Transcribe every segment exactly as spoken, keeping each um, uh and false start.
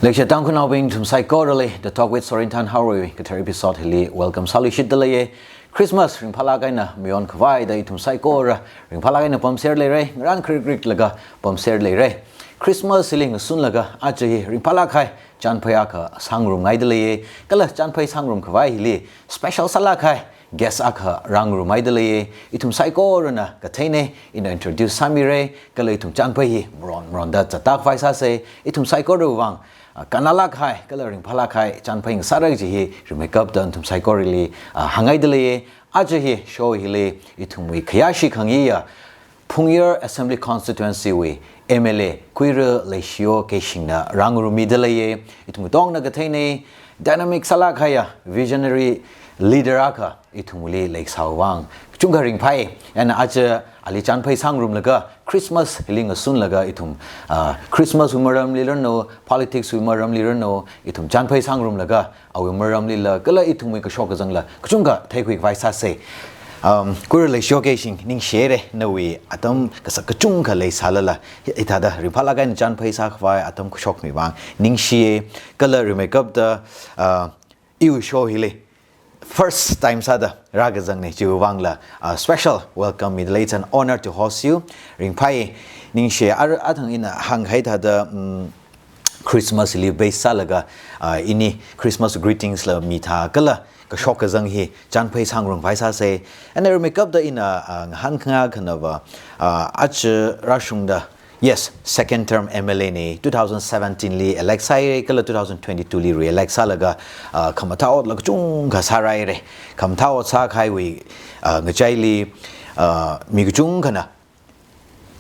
Leishiya Tangkhulnaobing, ithum saikorali The Talk with Sorinthan Haorei kathar episode hili welcome sāluishitda leiya. Christmas ringphālāk eina mayon khavaida ithum saikora ringphālāk eina pamser leira, ngarān krik krik laga pamser leira. Christmas hili ngasunlaga aja hi ringphālāk kahai chānphai akha sāngarumngaida leiya. Kala chānphai sāngarum khavai hili special sālāk kahai guest akha rāngarumngaida leiya. Ithum saikorana katheina, ina introduce sāmira, kala ithum chānphai hi maron maronda zatkhavai sāsa. Ithum saikora vang, ah, kannalāk kahai kala ringphālāk kahai chānphai ngasāra kaji hi rimeikapta ithum saikorali, ah, hāngngaida leiya. Aja hi show hili ithumwui khayāshi khangayiya Phungyar Assembly Constituency wui M L A Kuira Leishiyo Keishingna rāngarummida leiya. Ithum katongna katheina, dynamic sālāk kahaiya visionary leader akha ithumli leisāwui vang kachungkha ringphāi. Chieina aja ali chānphai sāngarumlaga Christmas hili ngasunlaga ithum, ah, Christmas wui maramli ranu, politics wui maramli ranu, ithum chānphai sāngarumlaga awui maramlila kala ithumwui kashok kazangla kachungkha theikhui khavai sāsa. Um, Kuira Leishiyo Keishing, ningshihaira, nawui atam kasak kachungkha leisālala hithāda ringphālāk eina chānphai sākhavai atam kashokmi vang ningshiya. Kala rimeikapta, uh, iwui show hili first time sāda rākazangna, chiwui vangla, uh, special welcome mida lei. It's an honor to host you. Ringphāi, ningshiya. Ar-, athang ina hāngkahai thāda, um, Christmas li base sālaga, ah, ini Christmas greetings la mithā kala kashok kazang hi chānphai sāngarumkhavai sāsa. Chieina rimeikapta ina, ah, ngahānkhangai akhana va, ah, aja rāshungda, yes, second term M L A na, two thousand seventeen li elect sāhaira kala two thousand twenty-two li re-elect sālaga, ah, khamathā otla kachungkha sārāhaira. Khamathā ot sākahaiwui, ah, ngachaili, ah, mi kachungkhana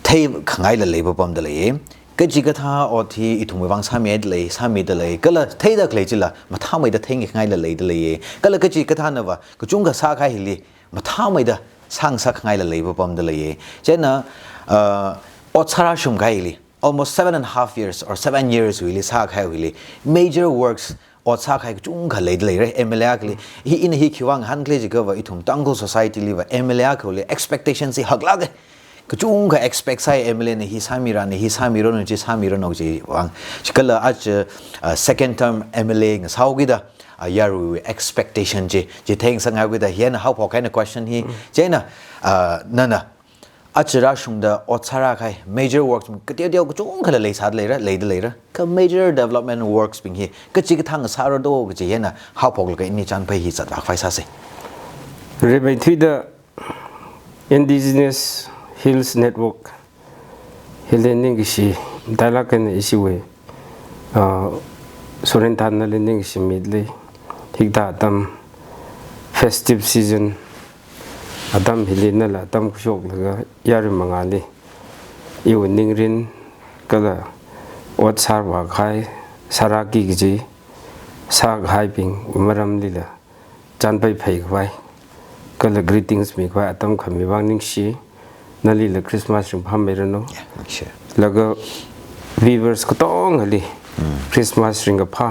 theikhangaila leipapamda leiya. Kachikathā ot hi ithumwui vang sāmida lei, sāmida lei. Kala theida khalei chila mathāmeida theikhangaila leida leiya. Kala kachikathāna va kachungkha sākahai hili mathāmeida sāngasakhangaila leipapamda leiya. Chieina, uh, ot sārāshungkahai hili almost seven and a half years or seven years wuili sākahai hili major works ot sākahai kachungkha leida leira, M L A akhali. Hi ina hi khiwui vang hāngkhala jiakha va ithum Tangkhul society li va M L A akhawui expectation chi haklāka. Kachungkha expect sāi M L A na hi sāmiranu, hi sāmiranu, chi sāmiranu chiwui vang. Chikala aja, uh, second term M L A ngasāhaokida, uh, yaruiwui expectation chi, chi theingasakngahaokida, hina haophok kahaina question hi. Mm. Chieina, uh, nana aja rāshungda ot sārākahai major works kateoteo kachungkhala leisāda leira, leida leira. Kha major development works bing hi kachikathā ngasārado kaji hina haophoklaga ini chānphai hi zatvākhavai sāsa. Rimeithuida Indigenous Hills Network hili ningkashi matailāk eina ishiwui, ah, Sorinthan nali ningkashi mida lei. Hikathā atam festive season atam hili nala atam kashoklaga yarui mangāli iwui ningrin kala ot sārvākahai, sārāki kaji, sākahaibing maramlila chānphai pheikhavai kala greetings mikhavai atam khami vang ningshi. Nalila Christmas ringphāmeiranu. Yeah, ningshi. Laga viewers katongali, mm, Christmas ringkaphā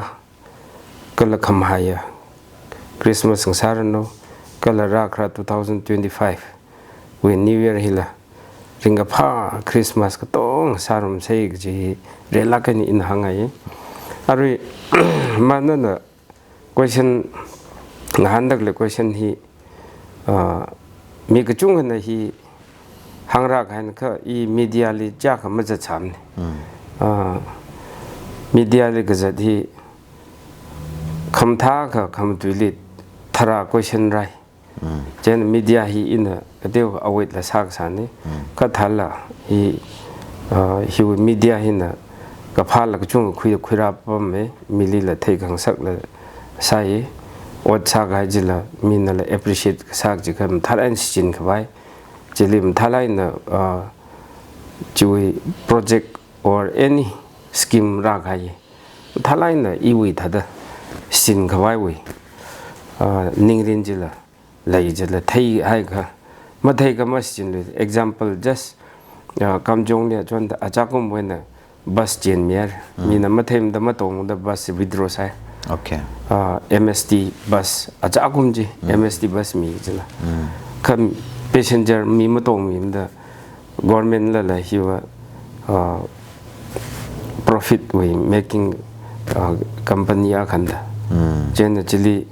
kala khamahaiya Christmas ngasāranu, kala rākhara two thousand twenty-five wui New Year hila ringkaphā Christmas katonga sārumsa kaji hi relāk eina ina hāngngai. Arui, ma nana question, ngahānda khalei question hi, ah, mi kachungkhana hi hāngrākahaina kha i media li chiyākha mazatsāmana. Mm. Ah, media li kazat hi khamathā akha khamatuili tharā question rai. Mm. Chieina media hi ina kateo await la sākasāna. Mm. Kathāla hi, ah, hiwui media hina kaphāla kachungkha khui, khuirāpamma, milila theikhangasakla sāi. Ot sākahai chila minala appreciate kasā kaji kha mathālāk eina shichinkhavai. Chili mathālāk eina, ah, chiwui project or any scheme rākahai mathālāk eina iwui thāda shichinkhavaiwui, ah, ningrin chila lei chila theihaiakha, matheikha mashichinlui. Example, just, ah, Kamjong li achonda achakum wena bus chenmihaira. Mm. Mina matheimada matongda bus withdraw sāi. Okay. Ah, M S T bus achakum chi, mm, M S T bus mi chila. Mm. Kha passenger mi matongmimada government lala hiva, ah, profit wui making, uh, company akhanda. Mm. Chieina chili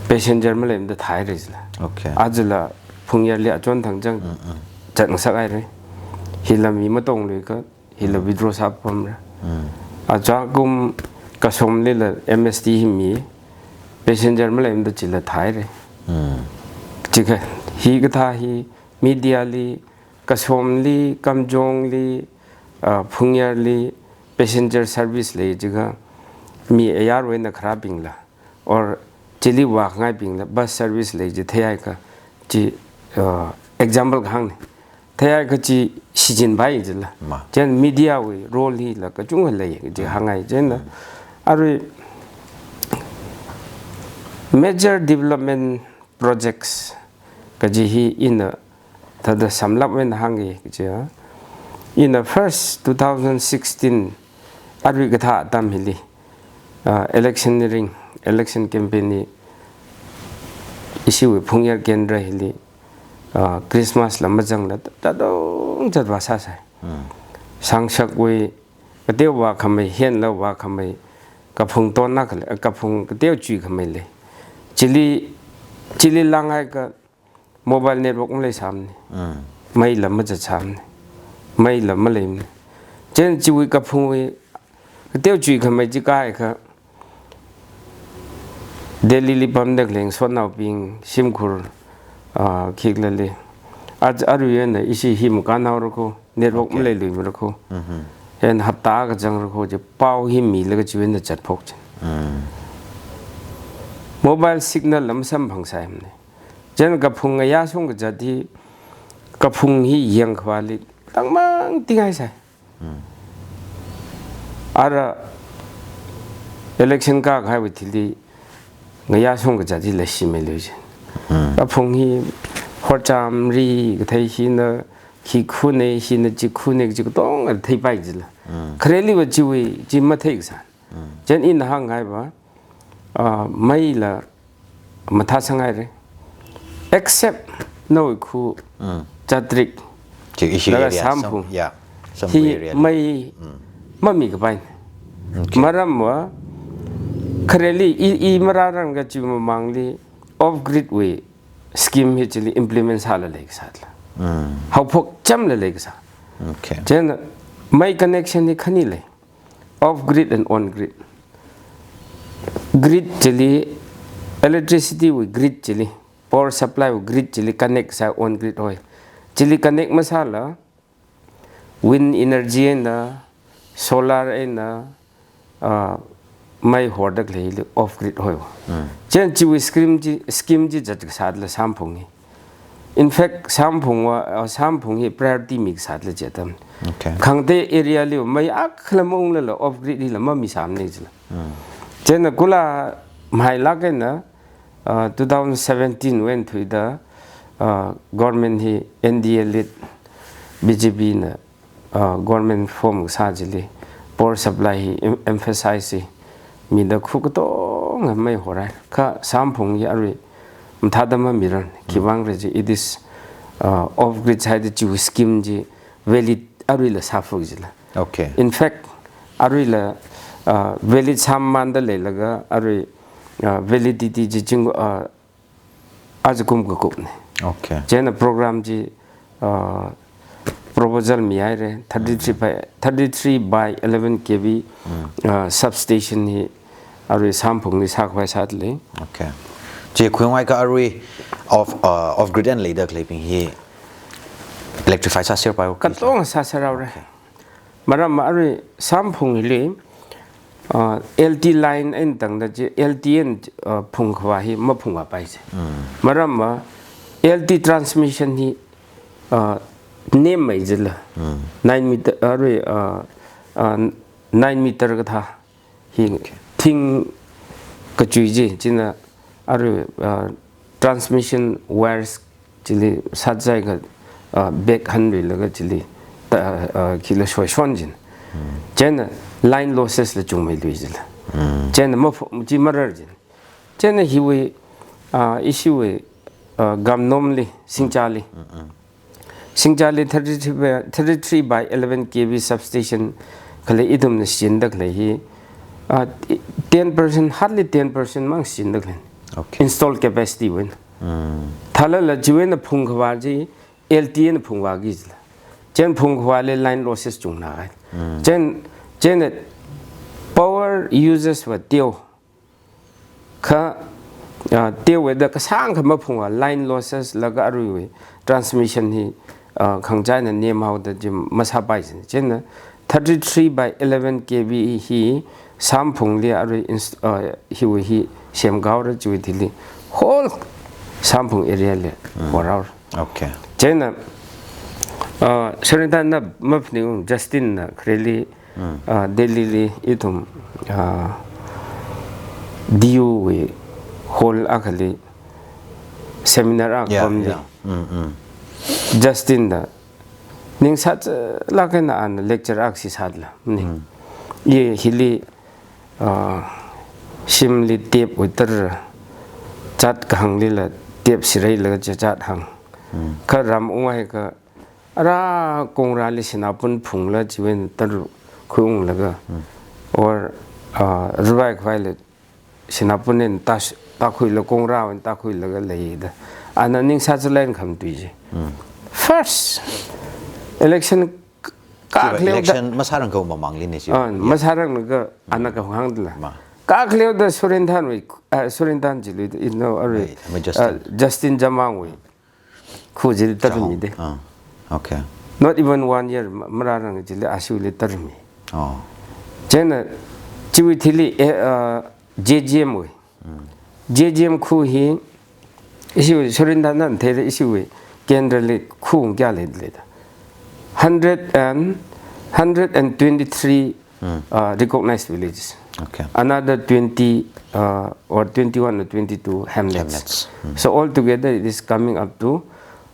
passenger maleimada thāhaira jila. Okay. Ajala Phungyarli achon thangchang zatngasak haira. Hila mi matongluikha, hila withdraw sāpamra. Mm. Achakum Kasomlila M S T hi mi, passenger maleimada chila thāhaira. Mm. Chikha, hikathā hi media li, Kasomli, Kamjongli, uh, Phungyarli, passenger service lei chikha, mi ayarwui eina kharābingla, or chili vākhangaibingla, bus service lei chi theihaiakha, chi, uh, example kahāngna. Theihaiakha chi shichinpai jila. Ma. Chieina media wui role hila kachungkha lei chi hāngngai. Chieina, arui major development projects kaji hi ina thāda sum up eina hāngki kaja. Ina first two thousand sixteen arui kathā atam hili, uh, election ring, election campaign hi ishiwui Phungyar Kendra hili, uh, Christmas la mazangla tatong zatvā sāsai. Mm. Sāngshakwui kateo vākhamei, henla vākhamei, kaphung tonna khalei, kaphung kateo chuikhamei lei. Chili, chili langhaiakha mobile network maleisāmana. Mm. Meila mazatsāmana. Meila maleimana. Chieina chiwui kaphungwui kateo chuikhamei chi kāhaiakha Delhili pamda khalei ngasotnaobing, shimkhur, ah, khikhala lei. Aj-, arui eina ishi hi makānhaora kho, network Okay. maleiluimara kho. Mhm. Chieina hapta akha zangra kho, chi pao hi milaga chiwui eina zatphok chi. Mm. Mobile signal la masamphangsāmana. Chieina kaphung ngayā shung kazat hi, kaphung hi yangkhavāli tangmang tinghaisai. Mm. Ara election kākahaiwui thili ngayā shung kazat hi leishimeiluiya. Mm. Kaphung hi horchamri kathei hina, khi khunei, hina chi khunei, chi katonga theipai jila. Mm. Khareliva chiwui, chi matheikasā. Mm. Chieina ina hānghaiva, ah, meila mathāsanghaira. Except nawui khu Mm. Chatrik, Chi ishi laga area, Samphung. Sam-, yeah, Samphung Hi area. mei Mm. mamikapai. Okay. Maramva, khareli i, i mararanga chi mamangli off-grid wui scheme hi chili implement sāla leikasāla. Mm. Haophok chamla leikasā. Okay. Chieina mei connection hi khani lei. Off-grid and on-grid. Grid chili, electricity wui grid chili, power supply wui grid chili connect sāi on-grid hoi. Chili connect masāla, wind energy eina, solar eina, ah, mei horda khaleili off-grid hoi. Mm. Chieina chiwui scheme chi, scheme chi zatkasāla Samphung hi. In fact, Samphungva, ah, Samphung hi priority mikasāla chi atam. Okay. Khangatei area liva mei akhala maunglala off-grid hila mamisāmana jila. Mm. Chieina kula mahailāk eina, ah, two thousand seventeen wui eina thuida, ah, government hi N D A led B J P na, ah, government form kasā chili power supply hi em-, emphasize hi mida khu katonga mei horai. Kha Samphung hi arui mathāda mamiran, Mm. khiwuivang khala chi, it is, ah, off-grid side chiwui scheme chi valid aruila sāphok jila. Okay. In fact, aruila, ah, valid sāmamānda leilaga arui, ah, validity chi ching, ah, ajakum kakupna. Okay. Chieina program chi, ah, proposal mihaira, thirty-three by, thirty-three by eleven K V, Mm. ah, substation hi arui Samphungli sākhavai sāda lei. Okay. Chi khuiungaiakha arui off, ah, off-grid eina leida khaleibing hi electrify sāserpai? Katonga sāserhaora. Okay. Maramva arui Samphung hili, ah, L T line eina tangda chi, L T eina, ah, phungkhavā hi maphungvāpai chi. Mm. Maramva L T transmission hi, ah, nemmei jila. Mm. Nine meter, arui, ah, ah, nine meter kathā hi Okay. thing kachui chi, china arui, ah, transmission wires chili sāzaiakha, ah, bag hanluilaga chili, ta, ah, khila shoishon jin. Mm. Chieina line losses la chungmeilui jila. Mm. Chieina mapho-, chi marar jin. Chieina hiwui, ah, ishiwui, ah, Gamnomli, Singchali. Mm, mm. Singchali thirty-three by, thirty-three by eleven K V substation khalei ithumna shinda khalei hi, uh, ten percent, hardly ten percent mang sindaklen. Okay. Installed capacity wui eina. Mm. Thalala chiwui eina phungkhavā chi L T A na phungvāki jila. Chieina phungkhavāli line losses chungna hai. Mm. Chieina, chieina power users va teo. Kha, ah, teowui eina kasāngkha maphungva line losses laga aruiwui transmission hi, ah, khangachāna nemhaoda chi masāpai jin. Chieina thirty-three by eleven K V hi Samphungli arui ins-, ah, hiwui hi semkhaora chiwui thili whole Samphung area li Mm. horhaora. Okay. Chieina, ah, Surendran na maphaningung, Justin na khareli, Mm. ah, Delhi li ithum, ah, D U wui hall akhali seminar akha Yeah, pamli. yeah. Mm, mm. Justin da ning sāchalāk eina ana lecture akha sisātla. Ning. Mm. I hili, ah, shimli tepwui tara, chat kahānglila tep sireilaga chachat hāng. Mm. Kha ram unghaiakha ara kongrāli sinapun phungla chiwui eina tara khuiunglaga. Mm. Or, ah, rivai khavaila sinapun eina tas-, tākhuila kongrāwui eina tākhuilaga leida. Ana ning sāchalāk eina khamatui chi. Mm. First election k-, Chiva kakleoda. Election masārangkha mamangli ne chi. Ah, masāranglaga ana kahāngdala. Ma. Kakleoda Surendran wui, ah, Surendran chili, you know, arui, Right, ama Justin. Ah, Justin Jamang wui khu chili tarmide. Ah. Okay. Not even one year ma-, marārang chili ashiwuili tarmi. Oh. Chieina chiwui thili, eh, ah, J J M wui. Mm. J J M khu hi ishiwui Surendran na theida ishiwui kendrali khu kayā leida leida. Hundred and, hundred and twenty-three, Mm. uh, recognized villages. Okay. Another twenty, uh, or twenty-one or twenty-two hamlets. Hamlets. Mm. So altogether it is coming up to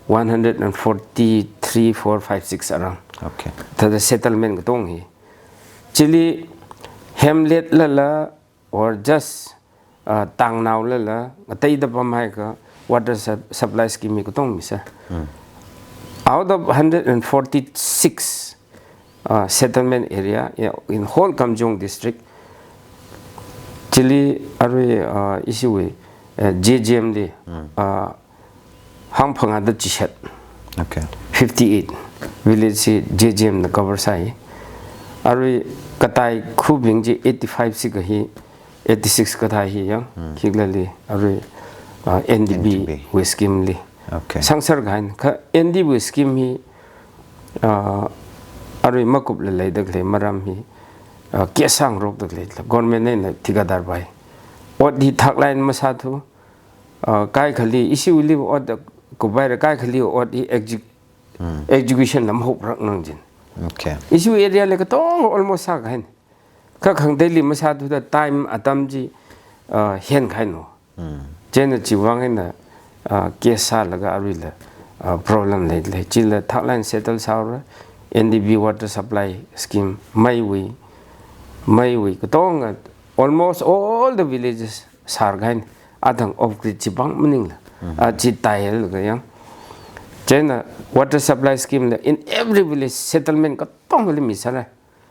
one hundred and forty-three, four, five, six around. Okay. Thāda settlement katonga hi. Chili hamlet lala or just, uh, tangnaolala, ngateida pamhaiakha water sup-, supply scheme hi katonga misa. Mm. Out of hundred and forty-six, uh, settlement area, yeah, in whole Kamjong district, chili arui, uh, ishiwui, uh, J J M li, Mm. uh, hangphangāda chishat. Okay. Fifty-eight village chi J J M na cover sāi. Arui katai khubing chi eighty-five sikahi, eighty-six kathā hi yang, Hmm. khiklali, arui, ah, N D B N D B. Wui scheme li. Okay. Sangsar kahaina, kha N D B Wui scheme hi, ah, arui makupla leida khalei maram hi, ah, case sāngarokda khalei, government na thikadar pai. Ot hi thaklāk eina masāthu, ah, kaikhali, ishiwuili ot kuphaira, kaikhali ot hi exec-, Hmm. execution lam hoprak nang jin. Okay. Ishiwui area li katonga almost sākahaina. Kha khangateili masāthuda time atam chi, ah, henkahaina. Hmm. Chieina chiwui vang eina, ah, case sālaga aruila, ah, problem leilei. Chila thaklāk eina settle sāhaora, N D B water supply scheme, meiwui, meiwui katonga, almost all the villages sārkahaina, athang off grid chi pāng maningla. Mhm. Ah, chi tailaga yang. Chieina water supply scheme la in every village settlement katongali misāra.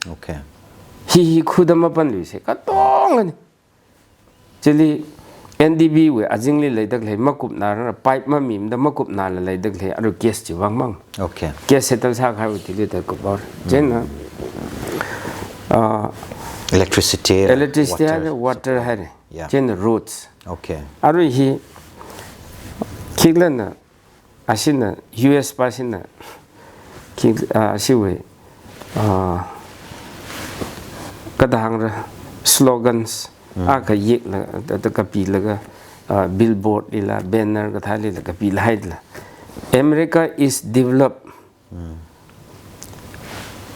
Okay. Hi hi khuda mapanluisa, katongani. Chili N D B wui azingli leida khalei makupnara, pipe mamimada makupnala leida khalei, arui case chiwui vang mang. Okay. Case settle sākahaiwui thili da kuphaora. Chieina, ah, Electricity, electricity water. haira, water haira. Yeah. Chieina roads. Okay. Arui hi, khiklana, ashina, U S pāshina, khik-, ah, ashiwui, ah, kathāda hāngra, slogans, Mm. akha yekla, da, da kapilaga, ah, billboard lila, banner kathālila kapila haila. America is developed, Mm.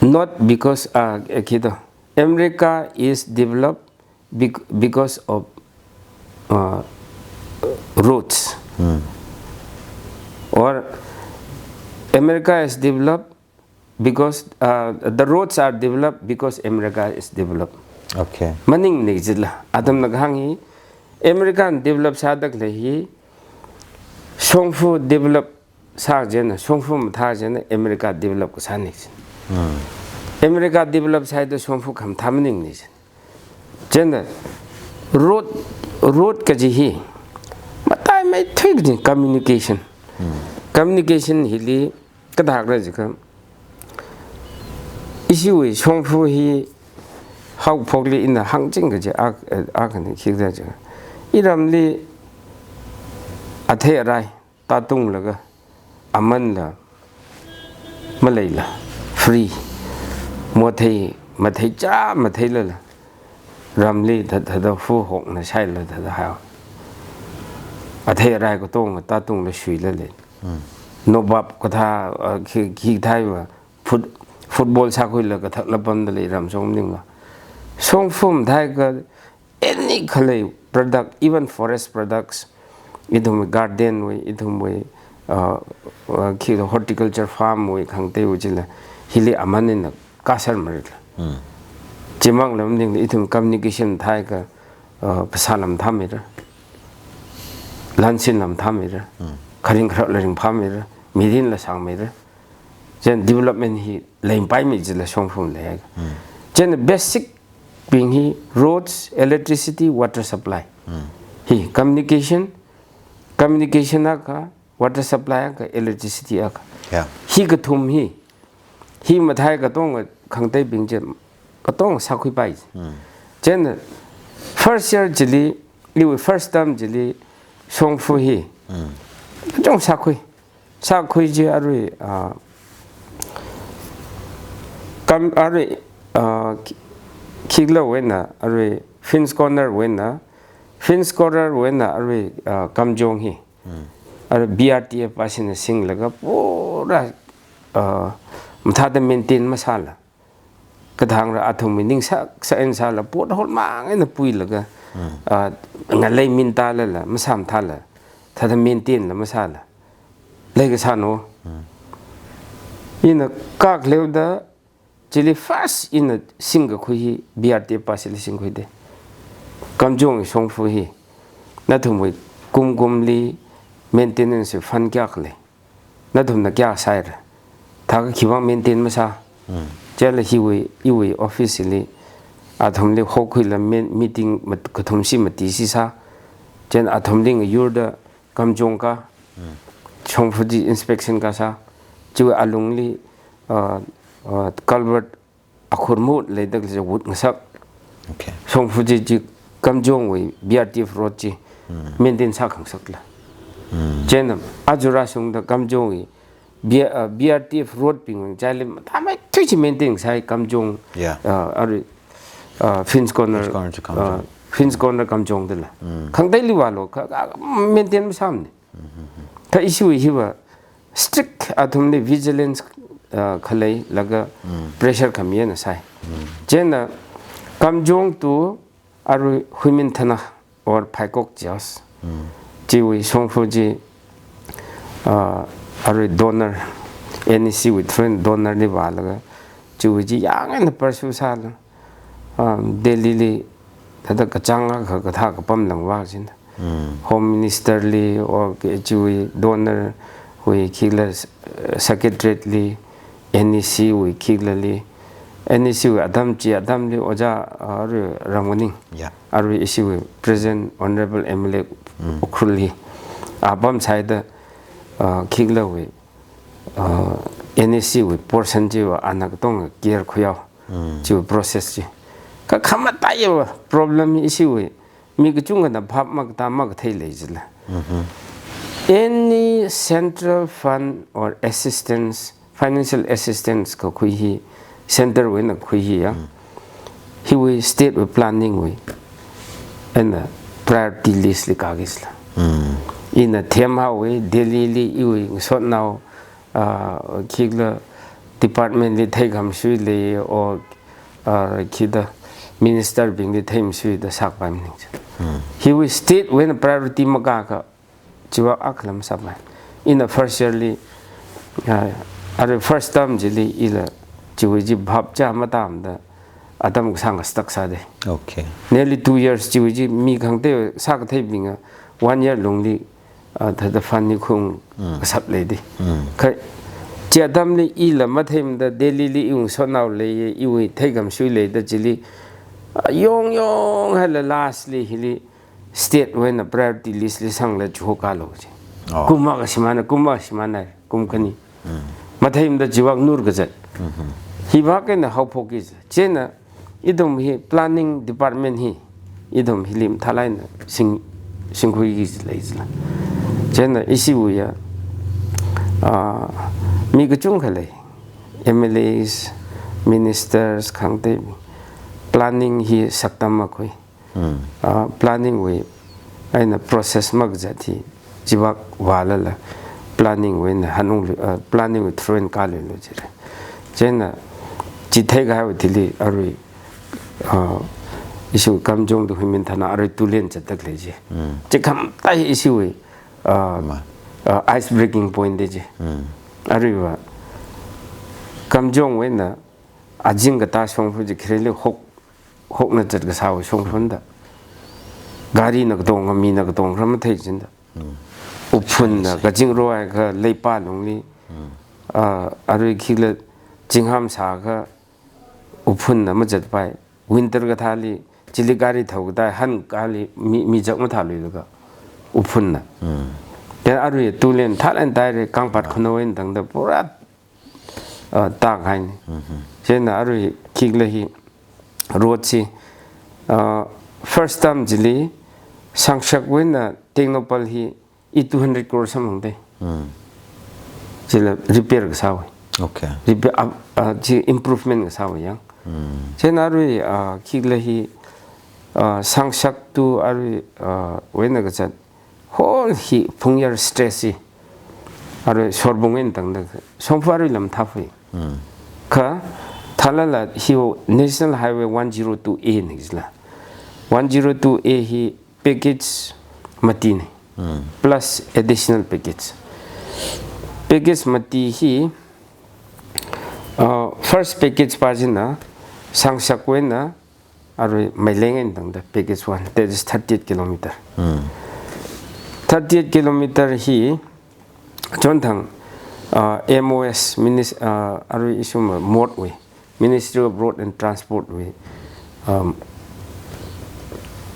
not because, ah, eh, khi to, America is developed bec-, because of, uh, roads. Mm. Or America is developed because, uh, the roads are developed because America is developed. Okay. Maningmana jila. Athumna kahāng hi, America na develop sāda khalei hi, shongfa develop sā chieina, shongfa mathā chieina America develop kasāna jin. Mm. America develop sāhaida shongfa khamathā maningmana jin. Chieina road, road kaji hi mataimeithui kaji communication. Communication hili kathākhala jiakha, ishiwui shongfa hi haophokli ina hāngching kaji ak-, akhana khikhala jiakha, iramli athei arai tātunglaga, amanla maleila, free, mothei, matheicha matheilala, ramli thāda, thāda fu hokna shaila thāda hao. Athei arai katonga tātungla shuila lei. Nobab kathā, ah, khi, khi thaiva, foot-, football sākhuila kathakla pamda lei ram shong maningva. Shongfa mathāakha any khalei product, even forest products, ithum garden wui, ithumwui, uh, uh, khi horticulture farm wui, khangateiwui chila, hili aman eina kasar marila. Chimang lam maningla ithum communication mathāakha, uh, phasāla mathāmeira. Lansinla mathāmeira. Kharing kharapla ringphāmeira. Mirinla sāngmeira. Chieina development hi leipaimei jila shongfa maleiakha. Chieina basic bing hi roads, electricity, water supply. Hi communication, communication akha, water supply akha, electricity akha. Yeah. Hi kathum hi, hi mathāi katonga khangateibing chi katonga sākhuipai. Chieina first year chili, iwui first term chili, shongfa hi kachung sākhui. Sākhui chi arui, ah, kam, arui, ah, khi-, khikhala wui eina, arui Phoenix Corner wui eina, Phoenix Corner wui eina, arui, ah, Kamjong hi. Arui B R T F asina singlaga pura, ah, mathāda maintain masāla. Kathāngra athumwui ning sak, sak eina sāla, pothole mang eina puilaga, ah, ngalei mintalala, masāmathāla, thāda maintainla masāla. Leikasāna. Ina kakleoda, chili first ina singkakhui hi, B R T F pa chili singkhuida. Kamjong shongfa hi, nathumwui kumkumli maintenance fund kayākha lei. Nathumna kayā sāhaira. Thākha khiwuivang maintain masā. Chieina hiwui, iwui office li, athumli hokhuila men-, meeting mat-, kathumshi mati shisā. Chieina athumli ngayurda Kamjong ka. Shongfa chi inspection kasā. Chiwui alungli, uh, uh, culvert akhur mut leida khalei chi wood ngasak. Okay. Shongfa chi chi Kamjongwui B R T F road chi maintain sākhangasakla. Chieina aja rāshungda Kamjongwui B-, uh, B R T F road bing chili mathāmeithui chi maintain sāi Kamjong, yeah, uh, arui, uh, Phoenix Corner, Phoenix Corner to Kamjong. Uh, Phoenix Corner Kamjong dala. Khangateili vālo, kha, kha, maintain masāmana. Kha issue hiva strict athumli vigilance, ah, khaleilaga pressure khami eina sāi. Chieina Kamjong to arui Huiminthana or Phaikok Jos. Chiwui shongfa chi, ah, arui donor, N E C wui through donor li vālaga, chiwui chi yāng eina pursue sāla. Um, Delhi li thāda kachāng akha kathā kapam langva chin. Home Minister li, or ke chiwui donor wui khikhala, eh, Secretariat li, N E C wui khikhala li, N E C wui atam chi atamli ojā, ah, arui Ramnganing. Yeah. Arui ishiwui President Honorable M L A Ukhrul li. Apam sāhaida, ah, khikhalawui, ah, N E C wui portion chiva ana katonga care khuiyao. Chiwui process chi. Kha khamataiya problem ishiwui. Mi kachungkhana phap makatā makathei lei jila. Any central fund or assistance, financial assistance kakhui hi, center wui eina khui hi ya. Hiwui state wui planning wui eina priority list li kāki jila. Ina themhaowa, Delhi li iwui ngasotnao, ah, khikhala department li theikhamshui lei, or, ah, khida minister bingli theikhamshuida sākhavai maning chi. Hiwui state wui eina priority makākha chiva akhala masāpai. Ina first year li, ah, arui first term chili ila chiwui chi bhap cha matamda atam kasāng stuck sāda. Okay. Nearly two years chiwui chi mi khangatei sākatheibinga one year lungli, ah, thāda fund hi khung kasap leida. Kha chi atamli ila matheimada Delhi li iwui ngasotnao lei, iwui theikhamshui leida chili Yong yong haila lastly hili state wui eina priority list li sangla chihokalu chi. Oh. Kum akha shimānna, kum akha shimānna, kum khani. Mm. Matheimada chiwui vang nur kazat. Mm-hmm. Hiwui vang eina haophoki chi. Chieina ithum hi planning department hi ithum hili mathālāk eina sing, singkhuiki chi lei chila. Chieina ishiwui ya, ah, mi kachungkha lei. M L As, ministers, khangatei planning hi saktam makhui. Hmm. Ah, planning wui eina process makazat hi chiwui vang vālala planning wui eina hanunglu, ah, planning wui through eina kāluilu jira. Chieina chi theikahaiwui thili arui, ah, ishiwui Kamjong to Huiminthana arui two lane zatda khalei chi. Hmm. Chi khamataiya ishiwui, ah, Ma. ah, ice breaking point da chi. Hmm. Aruiva Kamjong wui eina azing katā shongfa chi khareli hok, hokna zatkasāwui shongfanda. Garina katonga, mina katonga mathei chinda. Hmm. Uphunna, kazing roakha leipā lungli. Hmm. Ah, arui khikhala zingham sākha uphunna mazatpai. Winter kathāli, chili gari thao katai, hankali mi, mi zak mathāluilaga. Uphunna. Hmm. Then arui two lane thālāk eina taire, Kangphat Ah. khanao eina tangda pura ah, tākahaina. Mhm. Chieina arui khikhala hi road chi, ah, first time chili Sangshak wui eina Tengnoupal hi i two hundred crore samphangda. Hmm. Chila repair kasāwui. Okay. Repair, ah, ah, chi improvement kasāwui yang. Hmm. Chieina arui, ah, khikhala hi, ah, Sangshak to arui, ah, wui eina kazat whole hi Phungyar stretch hi. Arui Sorbung eina tangda shongfa arui lam thāfui. Hmm. Kha thālala hi National Highway one zero two A na jila. One zero two A hi package matina. Hmm. Plus additional package. Package mati hi, uh, first package pa china Sangshak wui eina arui Meileng eina tangda package one, that is thirty-eight kilometer. Hmm. Thirty-eight kilometer hi chonthang, ah, M O S, minis-, ah, arui ishiwui MoRTH wui, Ministry of Road and Transport wui, um,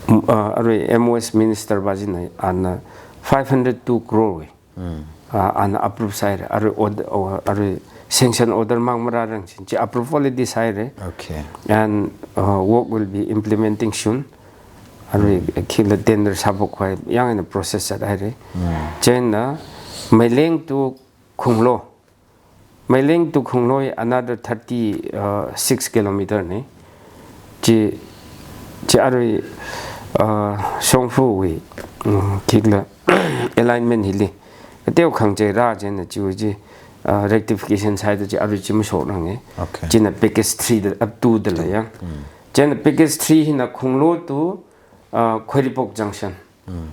m-, ah, arui M O S minister pa china ana five hundred two crore wui. Hmm. Ah, ana approve sāhaira, arui ord-, oh, arui sanction order mang marārang chin, chi approve already sāhaira. Okay. And, uh, work will be implementing soon. Arui khikhala tender sāphok khavai yang eina process zathaira. Hmm. Chieina Meileng to Khunglo. Meileng to Khunglo hi another thirty, uh, six kilometer na. Chi, chi arui, uh, shongfawui, um, khikhala alignment hili kateo khangachei rā chieina chiwui chi, uh, rectification sāhaida chi arui chi mashokrange. Okay. China package three da, up to da la yang. Mm. Chieina package three hina Khunglo to, uh, Khuiripok Junction. Mm.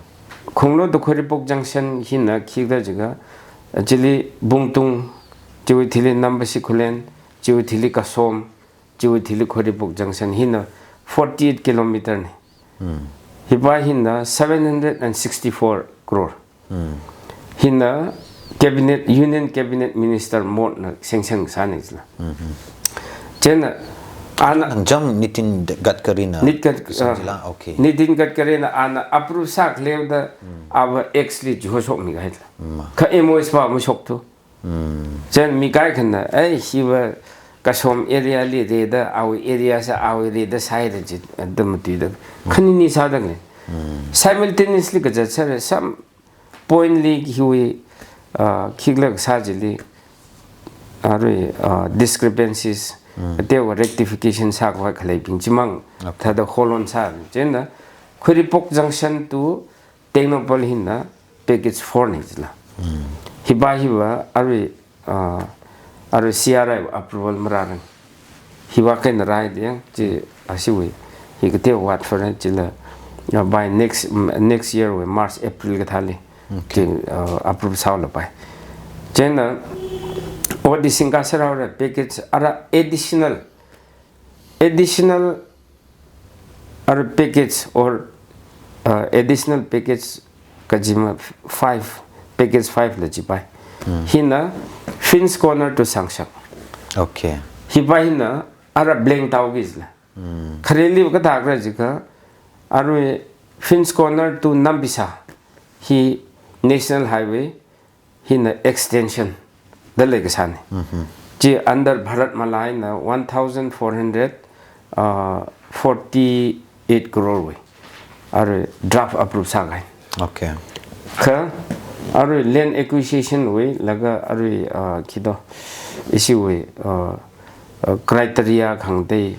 Khunglo to Khuiripok Junction hina khikhala jiakha, uh, chili Bungtung, chiwui thili Nambashi Khullen, chiwui thili Kasom, chiwui thili Khuiripok Junction hina forty-eight kilometer na. Hmm. Hipa hina seven hundred and sixty-four crore. Hmm. Hina Cabinet, Union Cabinet Minister MoRTH na sanction sāna jila. Hmm, hmm. Chieina ana Nang jam Nitin Gadkari na Nit Gad-, kasang ah, jila, okay. Nitin Gadkari na ana approve sākhaleoda Hmm. ava X li chihoshokmi kahai jila. Hmm. Kha M O S pa mashokthu. Hmm. Chieina mi kaikhana, "Ei, hiva Kasom area li rida, awui area sā, awui rida sāhaira," chi, da matuida. Khanini sāda lei. Hmm. Simultaneously kazat sāra, some point li hiwui, ah, khikhala kasā chili, arui, ah, discrepancies, Hmm. kateokha rectification sākhavai khaleibing chimang, Okay. thāda hold on sā. Chieina, Khuiripok Junction to Tengnoupal hina package four na jila. Hmm. Hipa hiva arui, ah, arui C R I approval marārang. Hiva kaina rai diang, chi ashiwui. Hi kateo wat for jila, ah, by next, mm, next year wui March, April kathāli. Okay. Chi, ah, approve sālapai. Chieina, ot hi singkasā rāra package ara additional, additional ara package or, uh, additional package kajima five, package five la jipai. Hmm. Hina Finch Corner to Sangshak. Okay. Hipa hina ara blank tāhaoki jila. Hmm. Khareli kathākhala jiakha, arui Finch Corner to Nambisa hi National Highway hina extension da leikasāna. Mhm. Chi under Bharatmala eina one thousand four hundred, uh, forty-eight crore wui arui draft approve sākahai. Okay. Kha arui land acquisition wui laga arui, uh, khi do, ishiwui, uh, uh, criteria khangatei,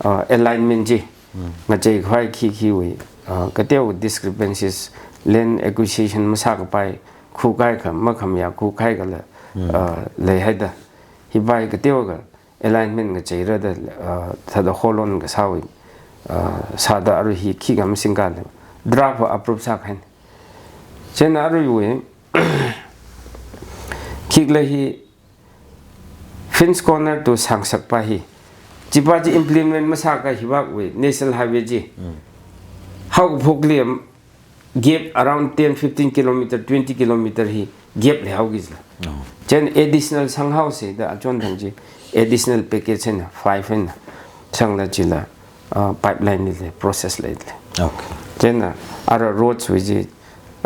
uh, alignment chi. Mm. Ngacheikhavai khikhiwui, uh, kateokha discrepancies, land acquisition masākapai, khuikaikha makhamayā khuikaikhala, mm, uh, leihaida. Hiwui kateokha alignment ngacheira da, uh, thāda holon kasāwui, uh, sāda arui hi khikha masingkhala draft approve sākahai. Chieina aruiwui khikhala hi Finch Corner to Sangsakpa hi, chipa chi implement masākahai hiwui National Highway chi. Mm. Haokaphokli gap around ten, fifteen kilometer, twenty kilometer hi gap leihaoki jila. Oh. Chieina additional sanghaosa da achonthang chi additional package eina five eina sangla chila, uh, pipeline li lei, process li lei. Okay. Chieina ara roads wui chi,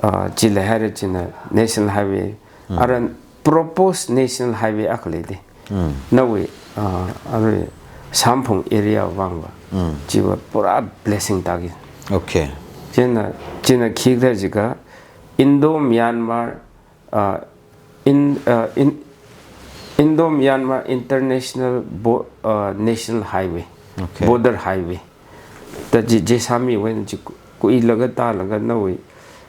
uh, chi leihaira china National Highway. Mm. Ara proposed National Highway akha leida. Mm. Nawui, uh, arui Samphung area vangva. Mm. Chiva pura blessing tāki. Okay. Chieina, china khikhala jiakha Indo-Myanmar, uh, in, uh, in, Indo-Myanmar International Bo-, uh, National Highway, okay, Border Highway. Da chi, chi sāmiwui eina chi ku-, kuilaga tālaga nawui,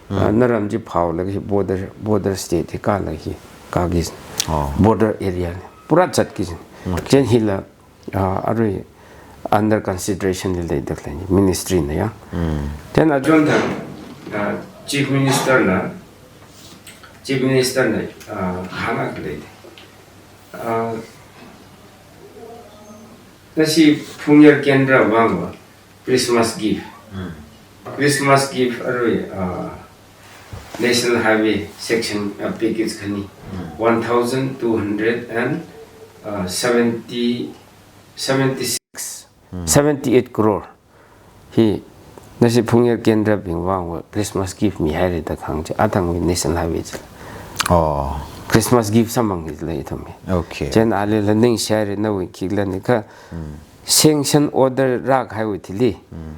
mm, ah, naram chi phaolaga hi border, border state hi kālaga hi kāki. Oh. Border area li pura zatki. Okay. Chieina hila, ah, arui under consideration li leida khalei ministry na ya. Mm. Chieina achonthang, ah, Chief Minister na, Chief Minister na, ah, hāngkahai lei. Ah, nashi Phungyar Kendra vangva Christmas gift. Mm. Christmas gift arui, uh, National Highway section, uh, package khani. Mm. One thousand two hundred and, uh, seventy, seventy-six, mm, seventy-eight crore. Hi, nashi Phungyar Kendra bing vangva Christmas gift mihaira da kahāng chi, athangwui National Highway chi. Oh. Christmas gift samphang hi lei ithum hi. Okay. Chieina alila ningshihaira nawui khikhala ni kha, mm, sanction order rākahaiwui thili. Mm.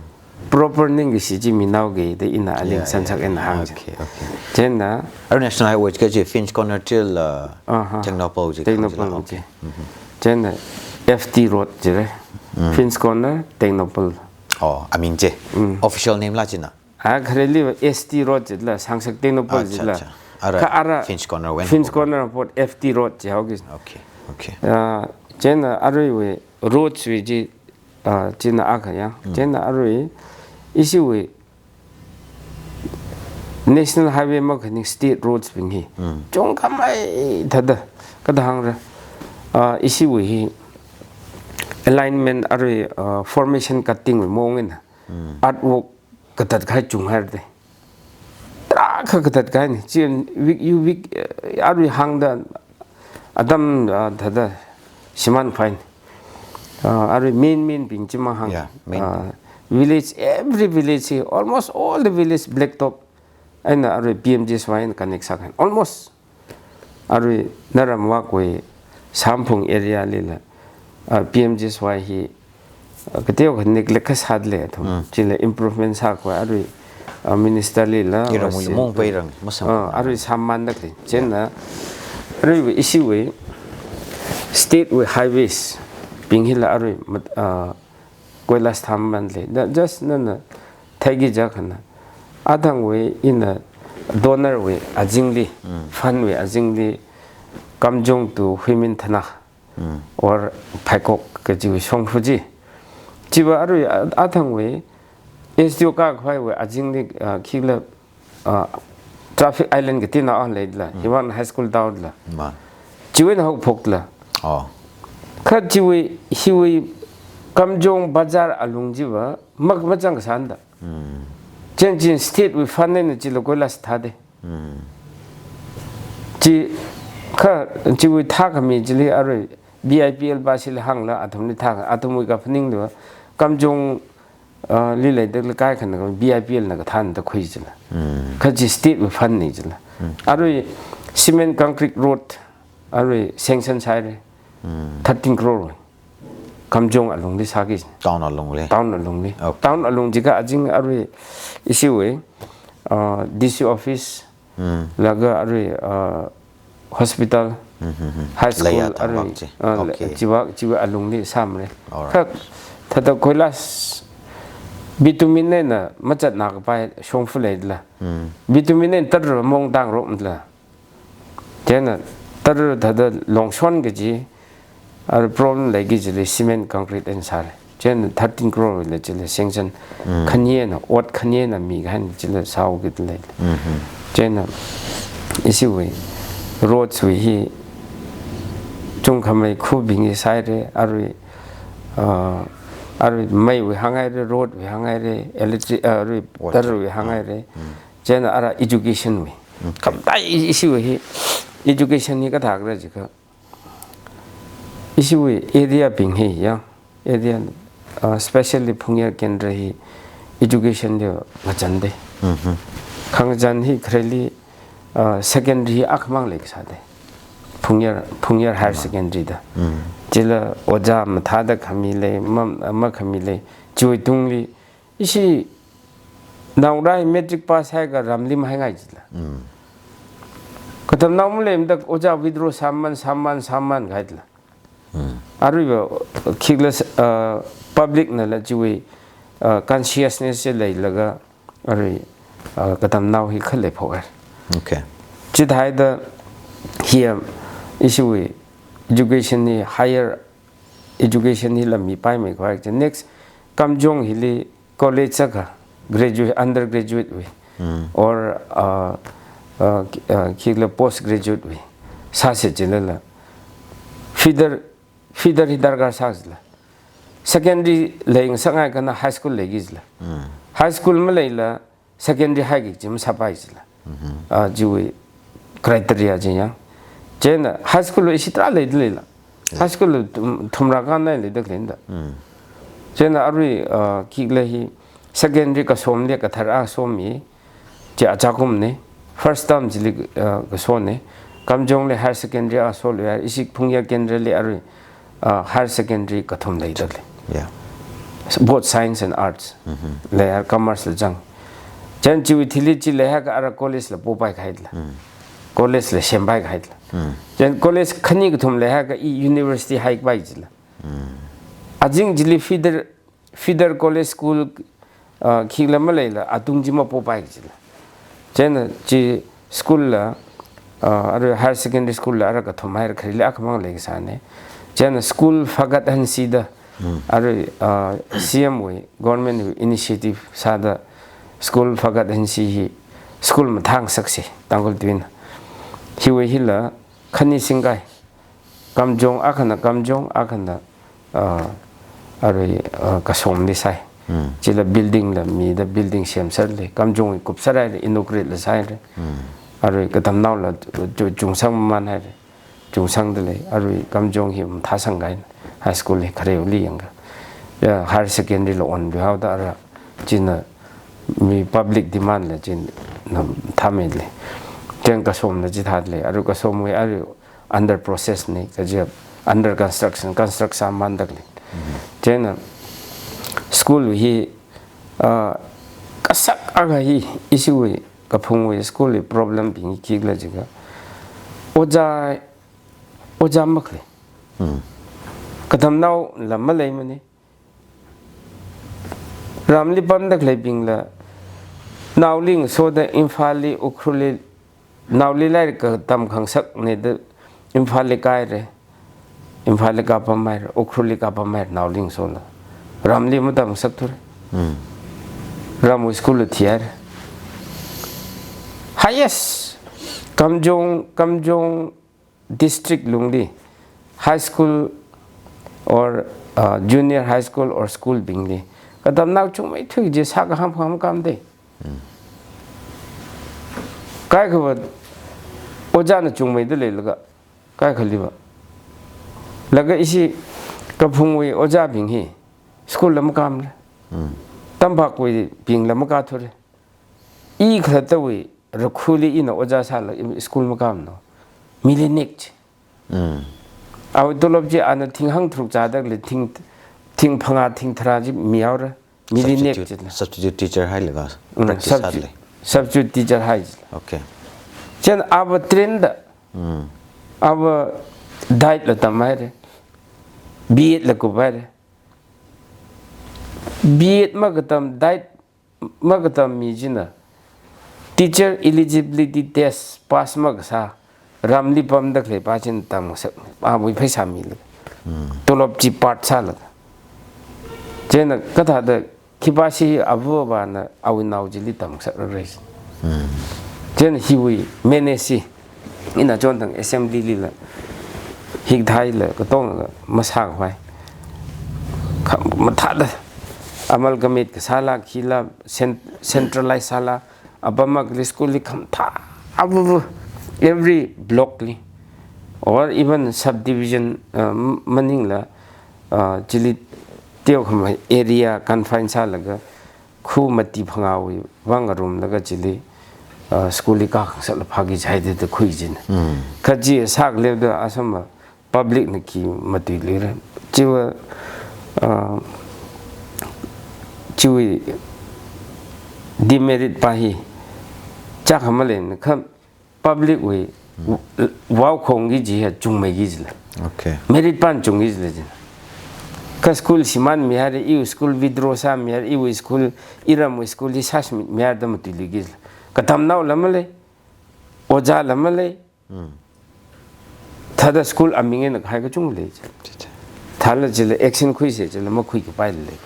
Proper ningkashi chi minaoki da ina, yeah, aling sansak, yeah, eina hāng chi. Okay, okay. Chieina arui National Highway kaji Finch Corner till, uh, aha, Tengnoupal chi, Tengnoupal, Tengnoupal, okay. Mhm. Chieina F T Road jira. Mm. Finch Corner, Tengnoupal. Oh, aming chi. Mm. Official name la china? Ah, khareli S T Road jila, Sangsak Tengnoupal, acha, jila. Acha. Ara, kha ara Finch Corner wui eina Finch Corner apot F T Road jihaoki. Okay, okay. Ah, chieina aruiwui roads wui chi, ah, china akha ya. Mm. Chieina arui ishiwui National Highway makhaning state roads bing hi. Mm. Chungkhamei thāda, kathāda hāngra. Ah, ishiwui hi alignment arui, ah, formation cutting wui maong eina. Mm. Earthwork katatkahai chunghaira da. Tarākha katatkahai ni. Chi week, you week, eh, arui hāngda atam, ah, thāda shimānkhavai ni. Ah, arui main main bing chi mahāng. Yeah, main. Ah, village, every village hi, almost all the village blacktop eina arui P M G S Y eina connect sākahai. Almost. Arui naram vakwui Samphung area lila, ah, P M G S Y hi, ah, kateokha neglect kasā lei athum. Mm. Chila improvement sākhavai arui, ah, minister lila, iramwui, ah, mong pairang, masang, ah, arui sāmānda khalei. Chieina, arui ishiwui state wui highways bing hila arui mat-, ah, koilas thāmānda lei. Da just nana theiki jiakhana, athangwui ina donor wui azingli, mm, fund wui azingli, Kamjong to Huiminthana, mm, or Phaikok kajiwui shongfa chi. Chiva arui a-, athangwui S D O kākhavaiwui azingli, ah, khikhala, ah, traffic island katina on leila, mm, Hiwang High School town la. Ma. Chiwui eina haophokla. Oh. Kha chiwui, hiwui Kamjong Bazar alung chiva, mak machang kasāna da. Mm. Chieina chi state wui fund eina chila koilas thāda. Mm. Chi, kha, chiwui thākhami chili arui B I P L ba shili hāngla athumli thā, athumwui kaphaning da, Kamjong, ah, li leida leikashina B I P L na kathānda khui jila. Kha chi state wui fund na jila. Arui cement concrete road, arui sanction sāhaira. Thirteen crore wui. Kamjong alungli sāki. Town alungli. Town alungli. Okay. Town alung jiakha azing arui ishiwui, ah, D C office, laga arui, ah, hospital, high school, leiya arui, tangvak chi. Ah, le-, okay, chiwui, chiwui alungli sāmara. Alright. Kha thāda koilas bitumin na machatna kapai shongfa leila. Bitumin na tara mong tang ro mla. Chieina tara thāda longshon kaji, ah, problem leiki jili cement concrete eina sāra. Chieina thirteen crore la jili sanction khani eina, ot khani eina mi kahai chili sāo kida lei. Chieina ishiwui roads wui hi chungkhamei khubing hi sāhaira, arui, ah, arui meiwui hānghaira, road wui hānghaira, electric, ah, arui tara wui hānghaira. Chieina ara education wui. Khamtai i-, ishiwui hi education hi kathākhala jiakha. Ishiwui area bing hi ya, area, ah, specially Phungyar Kendra hi education li ngachānda. Khangachān hi khareli, ah, secondary hi akhamang leisāda. Phungyar, Phungyar Higher Secondary da. Chila ojā mathāda khami lei, ma, makhami lei. Chiwui tungli ishi naongarā matric pass haiakha ramli mahaingai jila. Katamnao maleimada ojā withdraw sāman, sāman, sāman kahaila. Aruiva khikhala, ah, public nala chiwui, ah, consciousness chi leilaga arui, ah, katamnao hi khalei phok hai. Okay. Chithāda hiya ishiwui education hi, higher education hila mipaimei khavai chi. Next, Kamjong hili college sākha, graduate, undergraduate wui, or, uh, uh, ki-, uh, khikhala postgraduate wui sāsa jilala. Feeder, feeder hi darkar sā jila. Secondary leingasakngai kana high school leiki jila. High school maleila secondary haiki chi masāpai jila. Ah, chiwui criteria chi ya. Chieina high school wui ishi tarā leida leila. High school wui thum, thumrā kānai leida leida. Chieina arui, ah, khikhala hi secondary kasomli kathar a somi. Chi achākumna. First term chili, ah, kasona. Kamjongli higher secondary a soluiya, ishi Phungyar Kendra li arui, ah, higher secondary kathum leida lei. Yeah. Both science and arts. Leiya commerce la zang. Chieina chiwui thili chi leihaiakha ara college la popai kahaila. College la sempai kahaila. Chieina college khani kathum leihaiakha i university haikapai jila. Azing chili feeder, feeder college school, ah, khikhala maleila atung chi mapopai jila. Chieina chi school la, ah, arui higher secondary school la ara kathum haira, khareli akhamang leisāna. Chieina school fagakhansi da, arui, ah, C M wui, government wui initiative sāda school fagakhansi hi school mathāngasaksa, Tangkhul tuina. Hiwui hila khani singkai. Kamjong akhana Kamjong, akhana, ah, arui, ah, Kasomli sai. Chila building la mida building semserlei. Kamjong kupser haira, inaugurate la sāhaira. Arui katamnaola chu-, chungsang maman haira. Chungsangda lei. Arui Kamjong hi mathāsang kahaina. High school hi khareoli yangakha. Ya, higher secondary la onluihaoda ara. China mi public demand la china mathāmeilei. Chieina Kasomna chithāda lei. Arui Kasomwui arui under process na, kaja under construction, construct sāmanda lei. Chieina school hi, ah, kasak akha hi ishiwui Kaphungwui school wui problem bing hi khikhala jiakha. Ojā, ojā makhalei. Katamnaola maleimana. Ramli pamda khaleibingla, naoli ngasoda Imphalli, Ukhrulli, naoli lairik katam khangasakna da Imphalli kāhaira, Imphalli kāpamhaira, Ukhrulli kāpamhaira, naoli ngasola. Ramli matamngasakthura. Ramwui school la thihaira. Highest, Kamjong, Kamjong, district lungli, high school or, uh, junior high school or school bingli katamnao chungmeithui chi sākahāng phangam kam de. Kaikhava ojāna chungmeida leilaga, kaikhaliva. Laga ishi Kaphungwui ojābing hi School la makāmara. Tamphakkuibingla makāthura. I khalattawui rakhuli ina ojā sāla i school makāmana. Mili nek chi. Awui tolop chi ana thing hangtharuk zāda khalei thing, thing phangā thing tharā chi mihaora. Mili nek Substitute, chila. Substitute teacher hailaga Mm, practice substi-, sālei. Substitute teacher hai chila. Okay. Chieina ava train da. Ava diet la tamhaira. B Ed la kuphaira. B Ed makatam, diet makatam mi china teacher eligibility test pass makasā, ramli pamda khalei pa china tamngasak, awui pheisā milaga. Tolop chi part sālaga. Chieina kathāda khipāshi avāvana awui nao chili tamngasakra. Chieina hiwui menace hi ina chonthang assembly lila hikathāla katonga masākhavai. Kha-, mathāda amalgamate kasāla, khila cen-, centralize sāla, apam akhali school li khamathā avuvu, every block li or even subdivision, uh, m-, maningla, uh, chili teokhama area confine sālaga khu mati phangāwui vang ngarumlaga chili, uh, school li kakhangasakla phāki jihaida da khui china. Kha chi sākaleoda asama public na khi matuiluira. Chiva, uh, chiwui demerit pa hi chākha maleina kha public wui vao khongki chi hi chungmeiki jila. Okay. Merit pan chungki jila jina. Kha school shimānmihaira, iwui school withdraw sāmihaira, iwui school, iramwui school hi sāshimānmihaira da matuiluiki jila. Katamnaola malei, ojāla malei. Thāda school aming eina kahai kachungkha lei. Thāla chila action khuisa chila makhuikapaila lei.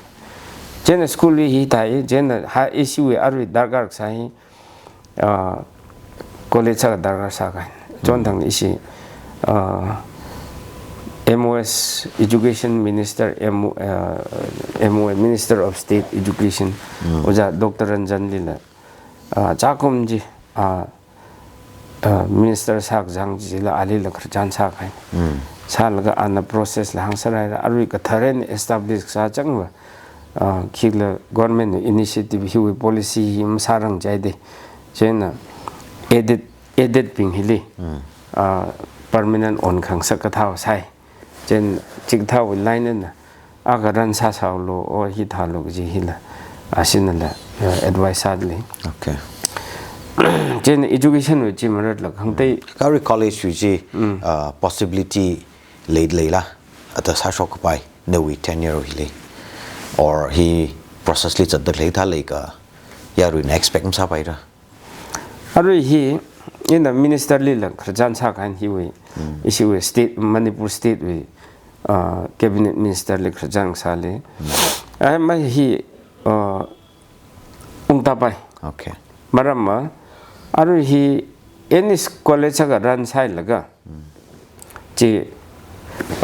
Chieina school li hithāi, chieina ha ishiwui arui darkar kasā hi, ah, college sākha darkar sākahai. Chonthang ishi, ah, M O S Education Minister, M O, ah, M O A Minister of State Education, Ojā Doctor Ranjan lila, ah, chākum chi, ah, ah, minister sākazang chila alila khararchan sākahai. Sālaga ana process la hāngserhaira, arui kathar eina establish kasā changva, ah, khikhala government initiative hiwui policy hi masārang jihaida. Chieina aided, aided bing hili, ah, permanent onkhangasak kathā sāi. Chieina chikathāwui line eina akha run sāsālu, o hithālu kaji hila, ashinala, eh, advice sāda lei. Okay. Chieina education wui chi maratla khangatei. Kha arui college wui chi, ah, possibility lei, leila, ata sāshokkapai, nawui tenure wui lei. Or hi process li zatda khalei thā leika, yaruina expect masāpaira. Arui hi, ina minister lila khararchan sākahai hiwui, ishiwui state, Manipur state wui, ah, cabinet minister li khararchan sāli. Ai, mai hi, ah, ungtāpai. Okay. Maramva, arui hi any s-, college akha run sāhailaga, chi,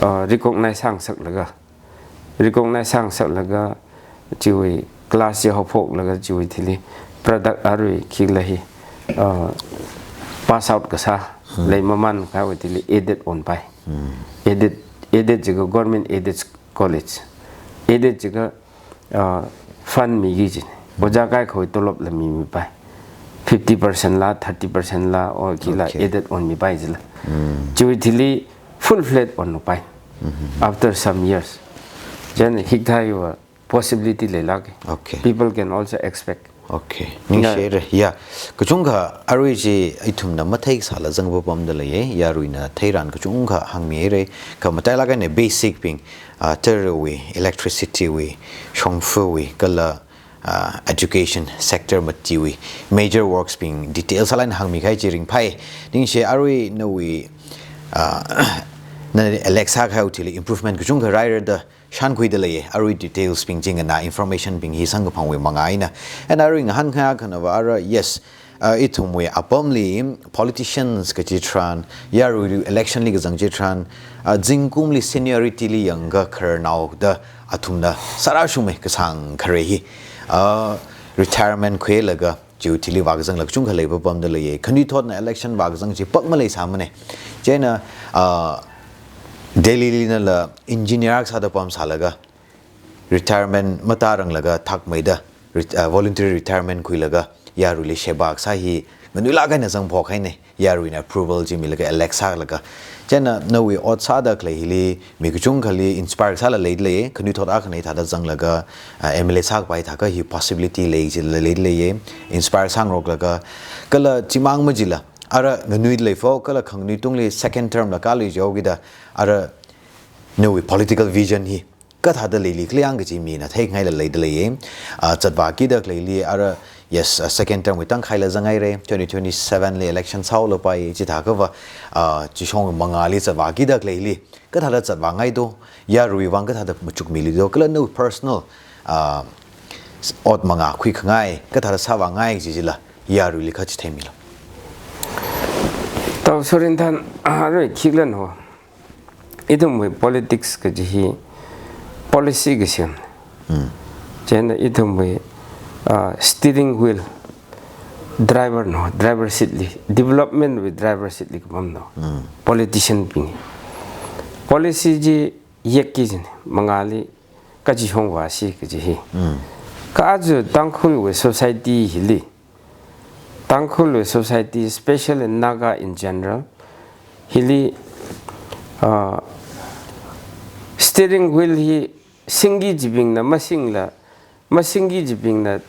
ah, recognize sāngasaklaga, recognize sāngasaklaga, chiwui class chi haophoklaga chiwui thili product arui khikhala hi, ah, pass out kasā, lei mamānkahaiwui thili aided onpai. Aided, aided jiakha government aided college. Aided jiakha, ah, fund miki jina. Ojā kaikhawui tolopla mimipai. Fifty percent la, thirty percent la, o khikhala Okay. aided onmipai jila. Chiwui thili full fledged onpai. After some years. Chieina hikathāwui possibility leilāka. Okay. People can also expect. Okay. Ningshire. Yeah. Kachungkha arui chi ithumna matheisāla zangpapamda leiya. Yaruina theiran kachungkha hāngmihaira. Kha matailāk eina basic bing, ah, tarewui, electricity wui, shongfawui, kala, ah, education sector matiwui, major works bing detail sālāk eina hāngmikahai chi ringphai. Ningshi arui nawui, ah, na elect sākahaiwui thili improvement kachungkha rāhaira da shānkhuida leiya, arui details bing chi nganā, information bing hi samkaphangwui manga eina. And arui ngahānkahai akhanava ara, yes, ah, ithumwui apamli politicians kachi tharan, yarui election li kazang chi tharan, ah, zingkumli seniority li yangakha khararnao da athumna sārāshungmei kasāng khare hi, ah, retirement khuilaga, chiwui thili vākazangla kachungkha leipapamda leiya. Khanuithotna election vākazang chi pak maleisāmana. Chieina, ah, Delhi linala engineer akha sāda pamsālaga, Retirement mataranglaga thakmeida ret-, ah, voluntary retirement khuilaga yaruili sheba kasā hi nganuilāk eina zangphok haina, yaruina approval chi milaga elect sālaga. Chieina nawui ot sāda khalei hili mi kachungkhali inspire sāla leidalei, khanuithot akhana hithāda zanglaga, ah, M L A sākapai thākha hi possibility lei chila leidalei, inspire sāngaroklaga, kala chimang majila, ara nganuidalei fo, kala khanganui tungli second term la kālui jihaokida, ara nawui political vision hi kathāda leili khaleiya kaji mina theingaila leidalei. Ah, zatvākida khaleili ara, yes, ah, second term wui tangkhaila zanghaira, twenty twenty-seven li election sāhaolapai, chithākhava, ah, chishong mangāli zatvākida khaleili kathāda zatvāngai do, yaruiwui vang kathāda machukmili do, kala nawui personal, ah, s-, ot mangā khuikhangai, kathāda sāvāngai kaji chila yaruili kha chitheimilo. Tau Sorinthan, arui khikhala no. Ithumwui politics kaji hi policy kasem. Hmm. Chieina ithumwui, ah, steering wheel, driver no, driver seat li, development wui driver seat li kapam no. Hmm. Politician bing. Policy chi yekki jin, mangāli kachishong vāsi kaji hi. Hmm. Kha aja Tangkhulwui society hili, Tangkhulwui society, especially Naga in general, hili, ah, steering wheel hi singki kajibingna masingla, masingki kajibingna,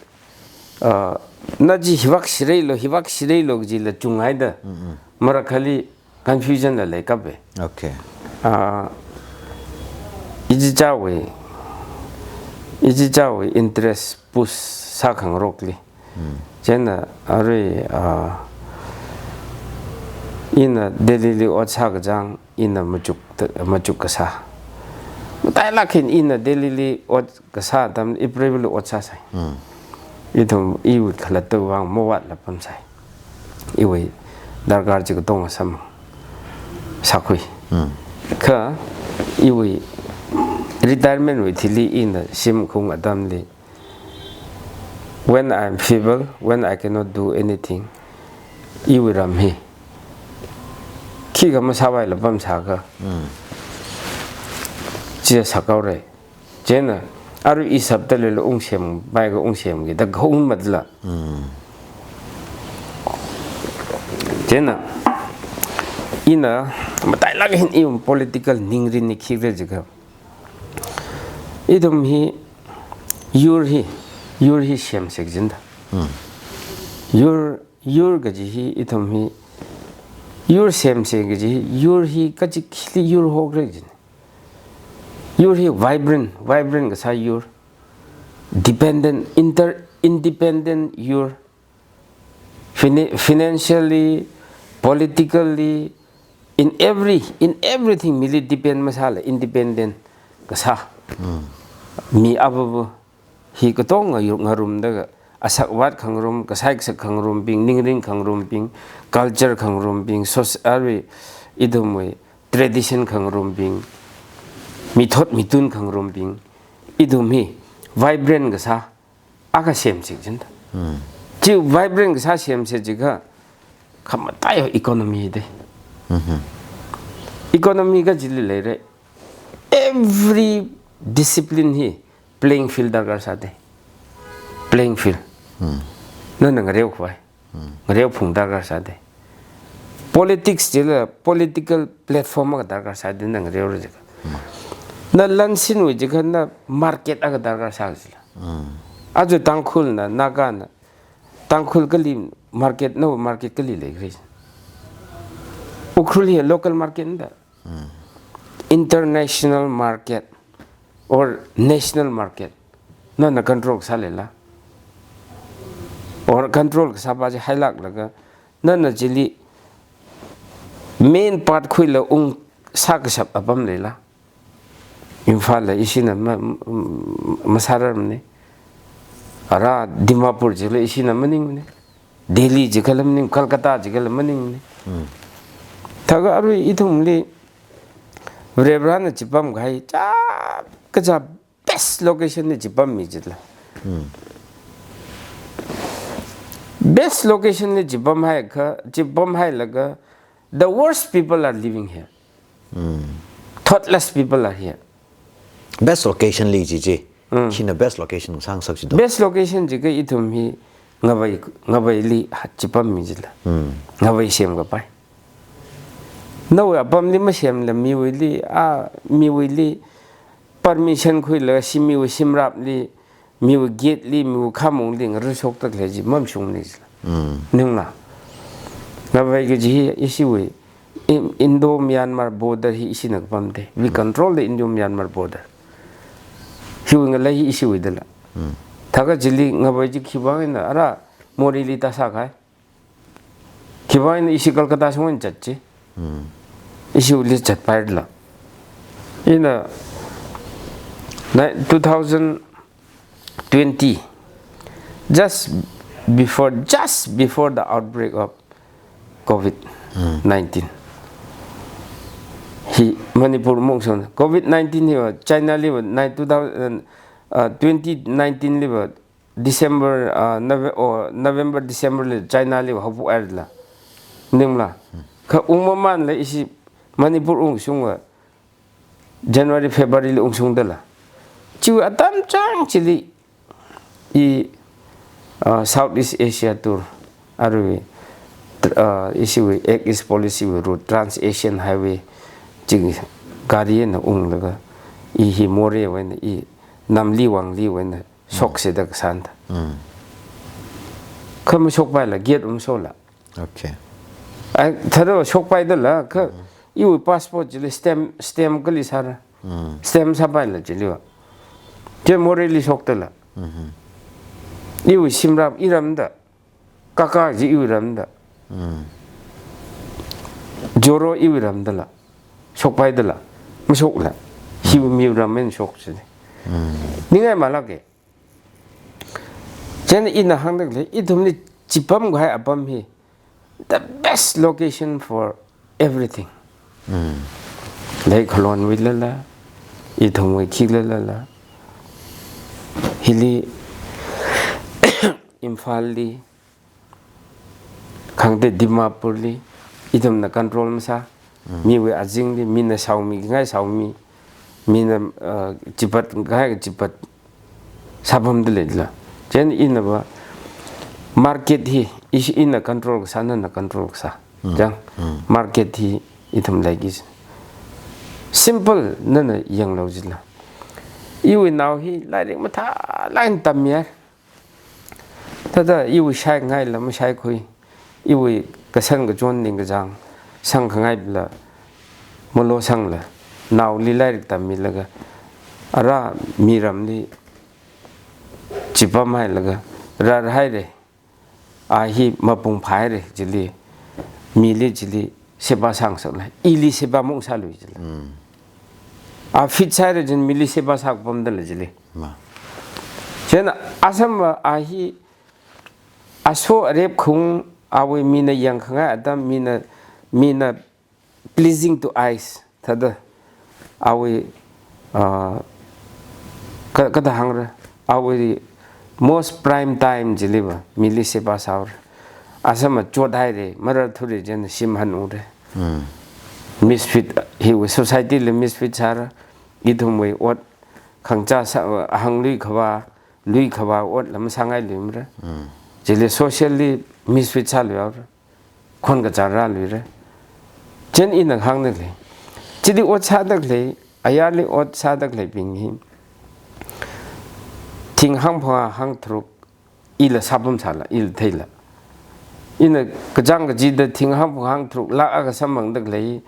ah, na chi hivāk shireilo, hivāk shireilo kajila chunghaida, Mm-mm. marakhali confusion la leikapai. Okay. Ah, ichichāwui, ichichāwui interest push sākhangarokli. Hmm. Chieina arui, ah, ina Delhi li ot sākachang, ina machuk, machuk kasā. Matailāk eina ina Delhi li ot kasā atam April li ot sāsai. Hmm. Ithum iwui khalattawui vang mavātla pamsai. Iwui darkar chi katonga samphang sākhui. Hmm. Kha iwui retirement wui thili ina shim khaung atamli, when I am feeble, when I cannot do anything, iwui ram hi khikha masāvaila pamsākha. Hmm. Chi sākhaora. Chieina, arui i sāpta leila ungsempai kha ungsemki, da khaung matla. Hmm. Chieina, ina matailāk eina iwui political ningrin hi khikhala jiakha, ithum hi, yur hi, yur hi semse kajina da. Hmm. Yur, yur kaji hi, ithum hi, yur semse kaji hi, yur hi kachi khili yur hokra kajina. Yur hi vibrant, vibrant kasā yur, dependent, inter-, independent yur, fina-, financially, politically, in every, in everything mili depend masāla, independent kasā. Hmm. Mi avāva hi katonga yur ngarumda, asak vāt khangarum, kasai kasak khangarumbing, ningrin khangarumbing, culture khangarumbing, soc-, arui ithumwui tradition khangarumbing, mithot mitun khangarumbing, ithum hi vibrant kasā akha semse kajina da. Hmm. Chi vibrant kasā semse jiakha, khamataiya economy da. Mhm. Economy kajili leira. Every discipline hi playing field darkar sāda. Playing field. Hmm. Nana ngareokhavai. Hmm. Ngareophung darkar sāda. Politics chila political platform akha darkar sāda, na ngareora jiakha. Hmm. Na lansinwui jiakha na market akha darkar sā kajila. Hmm. Aja Tangkhulna, Nagana, Tangkhul kali market, nawui market kali leikhala. Ukhrul hi local market da. Hmm. International market or national market, nana control kasā leila? Or control kasāpa chi hailāklaga, nana chili main part khuilaga ungsā kashap apam leila? Imphal la ishina ma-, m-, masārarmana. Ara Dimapur chila ishina maningmana. Delhi chikhala maning, Kolkata chikhala maningmana. Hmm. Thākha arui ithumli Varivarana chipam kahai chap kachap best location li chipammi jila. Hmm. Best location li chipamhaiakha, chipamhailaga, the worst people are living here. Hmm. Thoughtless people are here. Best location li chi chi. Mm. China best location sāngasak chido. Best location jiakha ithum hi ngavai, ngavaili ha-, chipammi jila. Mm. Ngavai semkapai. Nawui apamli masemla miwuili, a, miwuili permission khuilaga shim, miwui shimrapli, miwui gate li, miwui khamongli ngarui shokda khalei chi mamashungmana jila. Mm. Ningla. Ngavai kaji hi ishiwui In-, Indo-Myanmar border hi ishina kapamda. We control the Indo-Myanmar border. Hiwui ngalei hi ishiwui dala. Mm. Thākha chili ngavai chi khiwui vang eina ara Moreh li tāsākahai. Khiwui vang eina ishi Kolkata shong eina zat chi. Mm. Ishiwuili zatpaila. Ina, ni-, two thousand twenty, just before, just before the outbreak of COVID nineteen. Mm. Hi Manipur mongson. COVID nineteen hiva China liva nine, two thousand, uh, twenty nineteen liva December, uh, Nove-, oh, November, December li China liva haophok hairala. Ningla. Mm. Kha ungmamanla ishi Manipur ungshungva January, February li ungshungdala. Chiwui atam chang chili i, ah, South East Asia tour, aruiwui, ah, ishiwui Act East Policy wui route, Trans-Asian Highway, chi gari eina unglaga, i hi Moreh wui eina, i namli wangli wui eina, shokse da kasāna da. Mm. Kha mashokpaila, gate mashola. Okay. Ai, thāda shokpaidala, kha, mm, iwui passport chili stamp, stamp kali sāra. Mm. Stamp sāpaila chiliva. Chi Moreh li shokdala. Mm-hmm. Iwui shimrap iramda. Kaka chi iwui ramda. Mm. Joro iwui ramdala. Shokpaidala. Mashokla. Hiwui miwui ram eina shok chili. Mm. Ningai malāke. Chieina ina hāngda khalei, ithumli chipamkahai apam hi, the best location for everything. Mm. Lei khalonwuilala, ithumwui khiklalala. Hili Imphal li, khangatei Dimapur li, ithumna control masā. Mm. Miwui azingli, mina shaomi, ngai shaomi, mina, uh, chipat, ngai chipat, sāpamda leila. Chieina inava, market hi, ishi ina control kasā, nana control kasā. Mm. Chang, mm, market hi, ithum leiki. Simple, nana yanglu jila. Iwui nao hi, lairik mathālāk eina tammi hai. Thāda iwui shaingaila mashai khui, iwui kasang kachon ningkachāng sangkhangaila malosangla, naoli lairik tammilaga, ara miramli chipamhailaga, rarhaire, a hi mapung phāhaire, chili, mili chili, seba sāngasakla, ili seba maungsālui jila. Mm. A fit sāhaira chieina mili seba sākapamdala chili. Ma. Chieina Assam va a hi aso arep khung awui mina yangkhangai atam mina, mina pleasing to eyes. Thāda awui, ah, ka-, kathā hāngra, awui most prime time chiliva, mili seba sāhaora. Assam va chothaire, mararthura chieina shim hanungra. Mm. Misfit, hiwui society li misfit sāra, ithumwui ot, khangachā sā, ahang lui khavā, lui khavā otla masāngailuimara. Mm. Chili socially misfit sāluihaora. Khon kachar rāluira. Chieina ina hāngda khalei. Chili ot sāda khalei, ayarli ot sāda khaleibing hi. Thing hangphangā hangtharuk ila sāpamsāla, ila theila. Ina kachāng kachida thing hangphangā hangtharuk lakh akha samphangda khalei.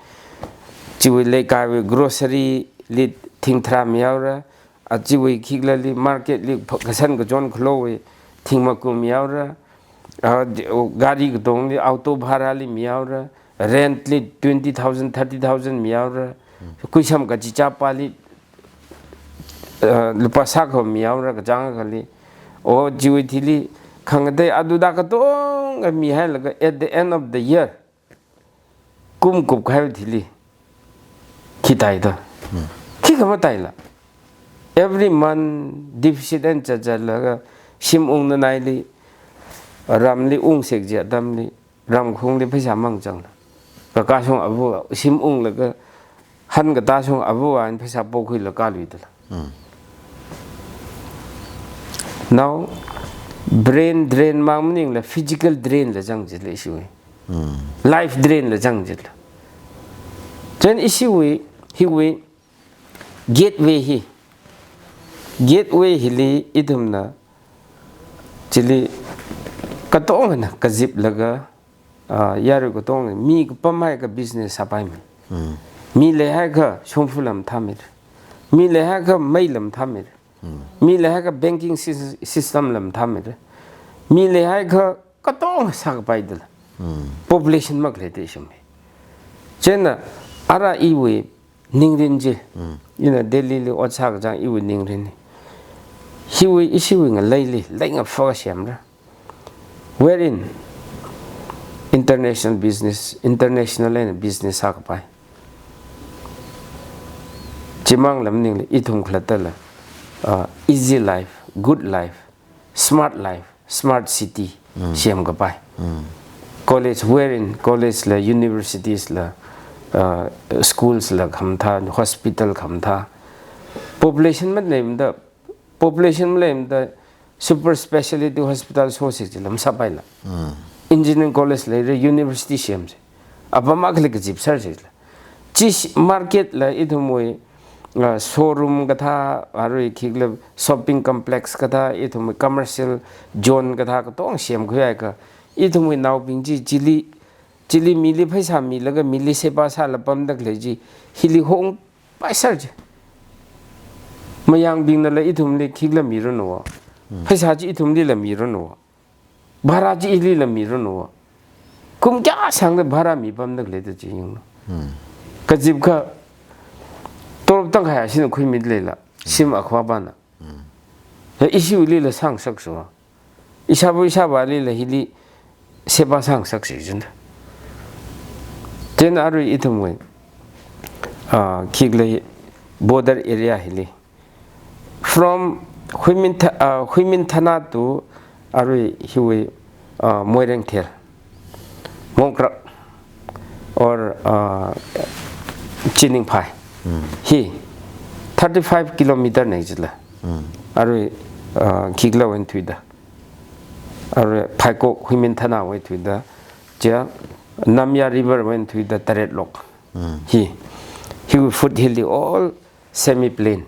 Chiwui leikaiwui grocery li thing tharā mihaora. A chiwui khiklalli market li ph-, kasang kachon khalowui thing makum mihaora. A, di-, o, gari katongli auto bhara li mihaora. Rent li twenty thousand, thirty thousand mihaora. Kuisam kachichāpāli, a, lupā sākha mihaora kachāng akhali. O chiwui thili khangatei aduda katonga mihailaga at the end of the year, kum kupkahai thili khi tāi da. Hmm. Khikha mataila. Every month deficit eina zatzatlaga shim ungna naili, ramli ungsek chi atamli, ramkhungli pheisā mangachangla. Kakashung ava, shim unglaga, han katāshung ava eina pheisā pokhuilaga kaluidala. Hmm. Now, brain drain mang maningla physical drain la zang jila ishiwui. Life drain la zang jila. Chieina ishiwui, hiwui gateway hi. Gateway hili ithumna chili katongana kaziplaga, ah, yarui katong mi kapam haikha business sāpaimei. Mi leihaiakha shongfa lam thamir. Mi leihaiakha mei lam thamir. Mi leihaiakha banking sys-, system lam thamir. Mi leihaiakha katong sākapai dala. Population makhalei te shume. Chieina ara iwui ningrin chi. Ina Delhi li ot sākachang iwui ningrin. Hiwui ishiwui ngaleili, leingafa semra. Wherein international business, international eina business sākapai. Chimang lam ningli ithum khalattala, ah, easy life, good life, smart life, smart city, semkapai. College, wherein college la, universities la, uh, schools la khamathā, hospital khamathā. Population maleimada, population maleimada, super speciality hospital sosik jila masāpaila. Engineering college leira, university semse. Apam akhali kazip sāsik jila. Chi market la ithumwui, ah, showroom kathā, arui khikla shopping complex kathā, ithumwui commercial zone kathā katong semkhuiakha, ithumwui naobing chi chili, chili mili pheisā milaga mili seba sāla pamda khalei chi, hili hongpai sāra chi. Mayangbingnala ithumli khikla miranu. Pheisā chi ithumlila miranu. Bhara chi ilila miranu. Kum kayā sangda bhara mipamda khalei ta chi yanglu. Kazipkha, tolop tangkhai ashina khuimida leila, shim akhava pana. Ya ishiwuilila sāngasaksa. Ishāva ishāvālila hili seba sāngasaksa jina. Chieina arui ithumwui, ah, khikla border area hili. From Huiminthana, uh, Huiminthana to arui hiwui, uh, Moirengthel, Mongkrak, or, uh, Chiningphai. Hi thirty-five kilometer nei jila. Arui, uh, khikla wui eina thuida. Arui Phaikok Huiminthana wui eina thuida. Chia Namya River wui eina thuida taretlok. Hi, hiwui foothill hi all semi plain.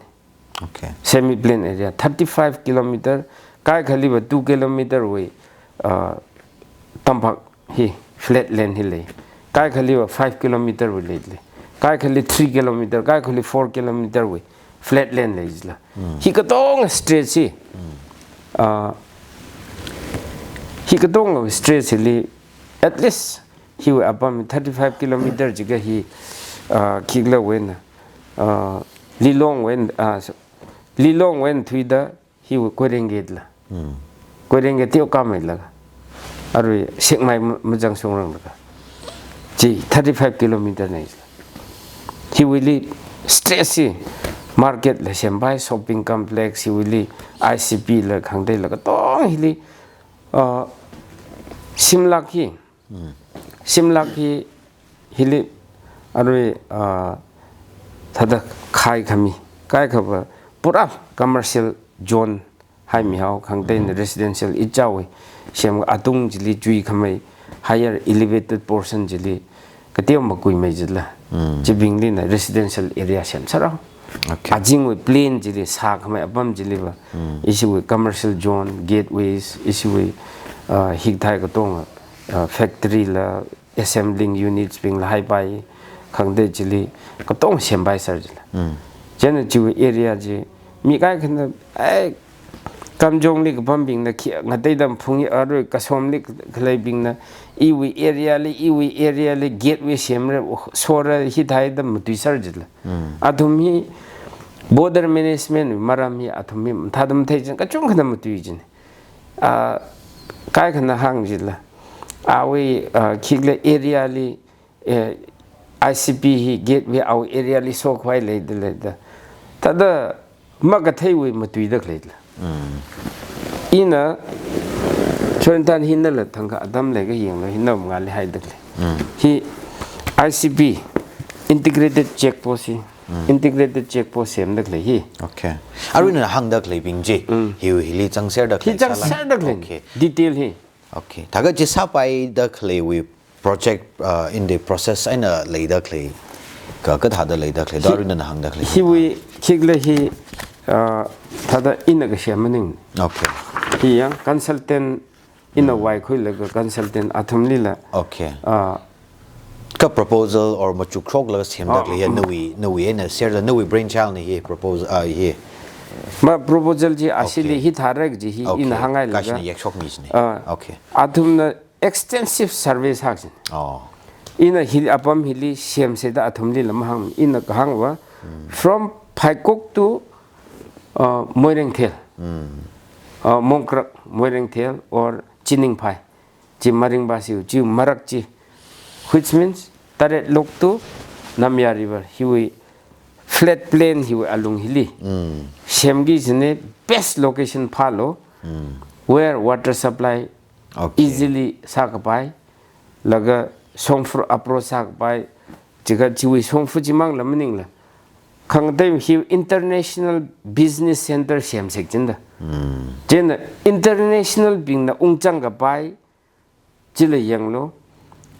Okay. Semi plain area, thirty-five kilometer, kaikhaliva two kilometer wui, uh, tampak hi flat land hi lei. Kaikhaliva five kilometer wui lei lei. Kaikhali three kilometer, kaikhali four kilometer wui flat land lei jila. Hi katonga stretch hi. Uh, hi katonga stretch hili at least hiwui apam thirty-five kilometer jiakha hi, uh, khikla wui eina, uh, Lilong wui eina, uh, so, Lilong wui eina thuida hiwui Koirengate la. Koirengate teokha meilaga. Arui Sekmai ma-, mazangshungranglakha. Chi thirty-five kilometer nei jila. Hiwuili stretch hi market la sempai, shopping complex, hiwuili I C P la khangateila katong hili, uh, shimlak hi. Shimlak hi hili arui, ah, thāda khai khami, kaikhava pura commercial zone haimihao, khangateina residential ichāwui sem atung chili chuikhamei higher elevated portion chili kateoma kuimei jila. Chibinglina residential area semsārao. Okay. Azingwui plain chili, sākhamei apam chiliva, ishiwui commercial zone, gateways, ishiwui, ah, hikathā katonga, ah, factory la, assembling units bingla haipai, khangatei chili, katong sempai sāra jila. Chieina chiwui area chi, mi kaikhana, ai, Kamjongli kapambingna khi, ngateida phung arui Kasomli khaleibingna, iwui area li, iwui area li, gateway semra, sora hithāda matuisāra jila. Athum hi border management maram hi athum hi mathāda mathei jin, kachungkhana matui jin. Ah, kaikhana hāng jila. Awui, ah, khikhala area li, eh, I C P hi gateway awui area li sokhavai leida leida. Thāda makatheiwui matuida khaleila. Ina, Sorintan hinala thangkha atam leiakha yanglu, hina mangāli haida khalei. Hi I C P, Integrated Check Post hi. Integrated check post semda khalei hi. Okay. Arui nana hāngda khaleibing chi. Mm. Hi hili zangserda Hi khalei sāla. zangserda khalei. Okay. Detail hi. Okay. Thākha chi sāpaida khaleiwui project, uh, in the process eina leida khalei. Ka, kathāda leida khalei. Hi, Da arui nana hāngda khalei. hiwui khikhala hi, uh, thāda ina kasem maning. Okay. Hi yang consultant ina Mm. vaikhuilaga consultant athumlila. Okay. Uh, Ka proposal or machukrok laga semda Ah, khalei ya mm. nawui, nawui eina serda nawui brainchild na hi proposal, ah, hi. Ma proposal chi asili Okay. hi tharek chi hi Okay. ina hāngngai laga. Kashina yakshok mi chini. Ah, Okay. athumna extensive survey sāksin. Oh. Ina hili apam hili semseda athumlila mahāng, ina kahāngva, Mm. from Phaikok to, uh, Moirengthel. Mm. Uh, Mongkrak, Moirengthel or Chiningphai. Chi maringva siu, chi marak chi. Which means, Taretlok to Namya River. Hiwui flat plain hiwui alung hili. Mm. Semki chine best location phālu. Mm. Where water supply Okay. easily sākapai. Laga shongfa approach sākapai. Chikha chiwui shongfa chimangla maningla. Khangatei hi international business center semsek chinda. Mm. Chieina international bingna ungzang kapai. Chila yanglu.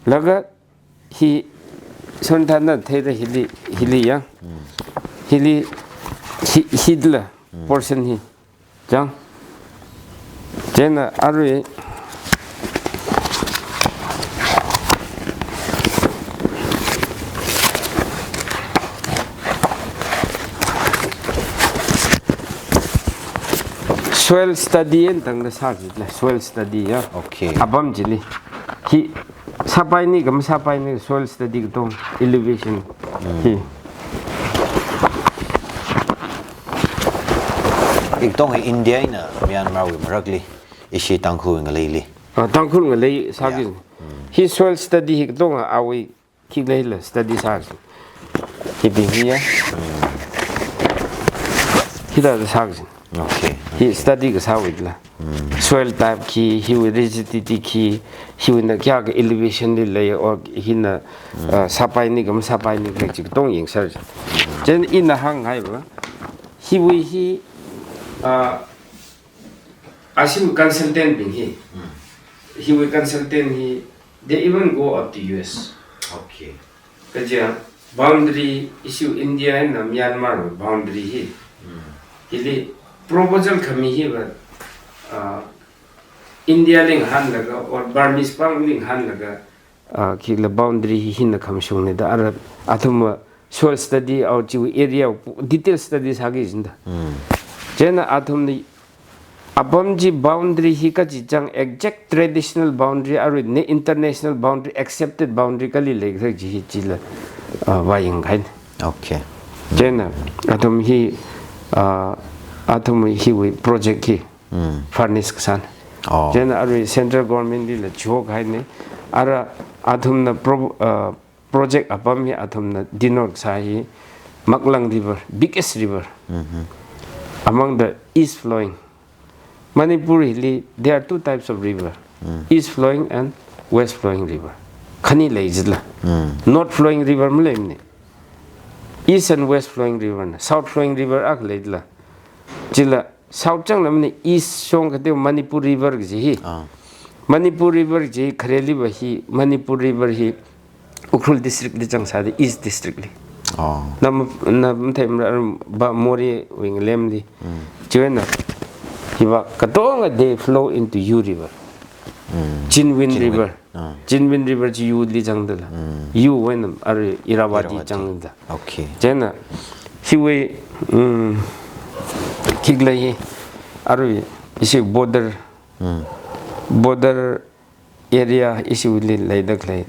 Laga hi shonthāna theida hili, hili yang. Mm. Hili hi, hidla Mm. portion hi. Chang. Chieina arui soil study eina tangda sākhala, soil study ya. Okay. Apam chili. Hi sāpaini kha masāpaini soil study katonga elevation. Mm. Hi. Hi katonga India eina Myanmar wui marakli, ishi Tangkhul ngaleili. Ah, Tangkhul ngalei sāki. Yeah. Mm. Hi soil study hi katonga awui khikhala hila study sāki. Hibing hi ya. Mm. Hithāda sāki. Okay. Hi study kasāwuila. Mm. Soil type khi, hiwui rigidity khi, hiwuina kayākha elevation li lei, or hina, Mm. uh, sāpaini kha masāpaini kha chi katonga yangser. Chieina ina hāngngai va. Hiwui hi, uh, ashiwui consultant bing hi. Mm. Hiwui consultant hi, they even go up to U S. Okay. Kaja boundary issue India eina Myanmar boundary hi. Mm. Hili proposal khami hiva, ah, India li ngahānlaga or Burmese pāngli ngahānlaga, ah, khikhala boundary hi hina khamashungne da ara athum soil study or chiwui area detail study sāki chinda. Mm. Chieina athumna apam chi boundary hi kachichang exact traditional boundary arui ne international boundary accepted boundary kali leikhala chi hi chila, ah, vāyangkahaina. Okay. Chieina athum hi, ah, athum hiwui project hi Mm. furnish kasāna. Oh. Chieina arui central government lila chihokahaina. Ara athumna pro-, ah, project apam hi athumna denote kasā hi Maklang River, biggest river. Mm-hmm. Among the east flowing. Manipur hili, there are two types of river. Mm. East flowing and west flowing river. Khani lei jila. Mm. North flowing river maleimana. East and west flowing river na. South flowing river akha lei jila. Chila south chang lamni east shong kateo Manipur River kaji hi. Ah. Manipur River kaji khareli va hi, Manipur River hi Ukhrul district li chang sāda East district li. Oh. Nam, nam thei mra ba Moreh wui ngalemli. Mm. Chiwuina hiva katonga they flow into U River. Mm. Chinwin Chinwin. River. Ah. Chinwin River chi U li changdala. Mm. U wuina arui Irrawaddy Irrawaddy. Changda. Okay. Chieina hiwui, mm, khikhala hi arui ishi border, Mm. border area ishiwuili leida khalei,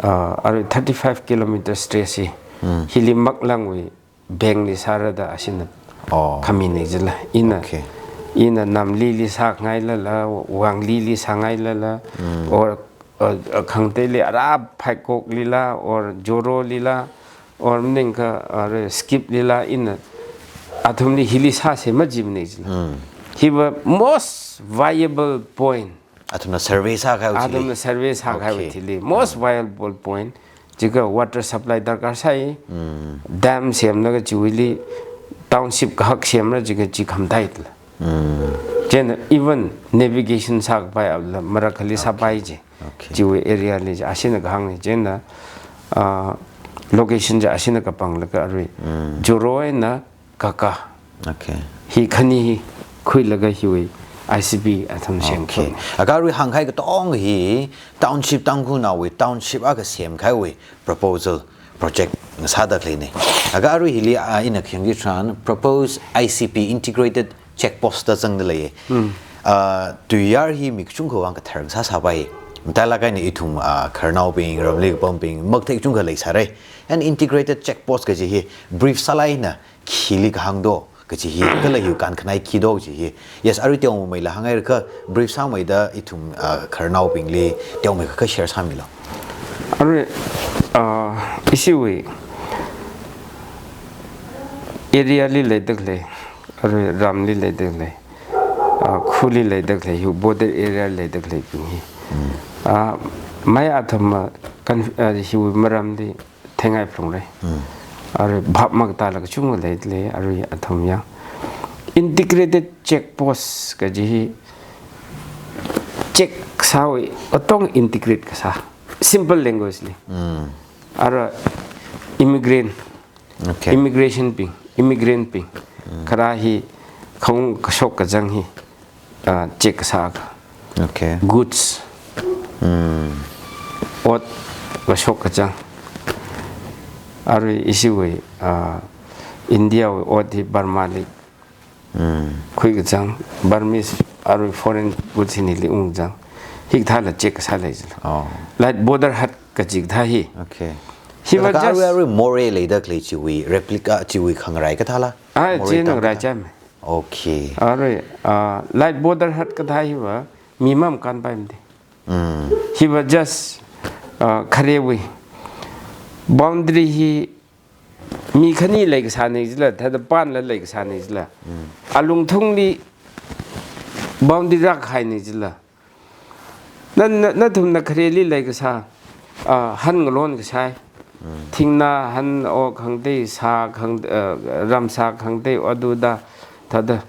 ah, arui thirty-five kilometer stretch hi. Mm. Hili Maklangwui bank li sāra da ashina Oh. khamina jila. Ina, Okay. ina Namlili sāngailala, Wanglili sāngailala, Mm. or, uh, uh, khangateili ara Phaikok lila, or Joro lila, or maningakha, or Skip lila, ina athumli hili sāse majimana jila. Mm. Hiva most viable point. Athumna survey sākahai uthili. Athumna survey sākahai Okay. uthili. Most viable point. jiakha water supply darkar sai, dam semlaga chiwuili township kahak semra jiakha chi khamataitla. Chieina even navigation sākapai la marakhali sāpai ji. Okay. Chiwui area li ji, ashina kahāngni. Chieina, ah, location ji ashina kapanglaga arui. Joro eina Kaka. Okay. Hi khani hi khuilaga hiwui I C P athum semkhui. Okay. Akha arui hāngkahai katonga hi township Tangkhulnaowui township akha semkahaiwui proposal project ngasāda khaleina. Akha arui hili, ah, ina khayang chitharan proposed I C P, integrated check post da zangda lei. Ah, tuiyār hi mi kachungkhawui vang kathar ngasāsāpai. Matailāk eina ithum, ah, khararnaobing, ramli kapambing, makthei kachungkha leisāra. And integrated check post kaji hi brief sālāk eina khili kahāng do kaji hi, kala hiwui kankhanai khi do kaji hi. Yes, arui teomeila hānghaira kha brief sāmeida ithum, ah, khararnaobingli teomeikha share sāmilu. Arui, ah, ishiwui area li leida khalei, arui ramli leida khalei, ah, khuli leida khalei, hiwui border area leida khaleibing hi. Ah, mai athum, ah, kan, ah, hiwui maramli thengai phalungra. Arui bhap makatāla kachungkha leida lei, arui athum yang. Integrated check post kaji hi check sāwui atong integrate kasā. Simple language li. Arui immigrant, Okay. immigration bing, immigrant bing. Khara hi khaung kashok kazang hi, ah, check kasā. Okay. Goods. Ot kashok kazang. Arui ishiwui, ah, India wui ot hi Burma li khui kazang, Burmese arui foreign goods hi nili ungzang. Hikathāla check kasā lei jila. Oh. Like border hut kaji kathā hi. Okay. Hiva just arui, arui Moreh leida khalei chiwui replica chiwui khangarai kathāla? Ah, Moreh chi khangarai cham. Okay. Arui, ah, like border hut kathā hiva mi makanpaimana. Hiva just, ah, kharewui boundary hi mi khani leikasāna jila, thāda panla leikasāna jila. Alungthungli boundary rākahaina jila. Na, na, nathumna khareli leikasā, ah, han ngalon kasai. Thingna han o khangatei, sā khang, ah, ramsā khangatei, oduda, thāda,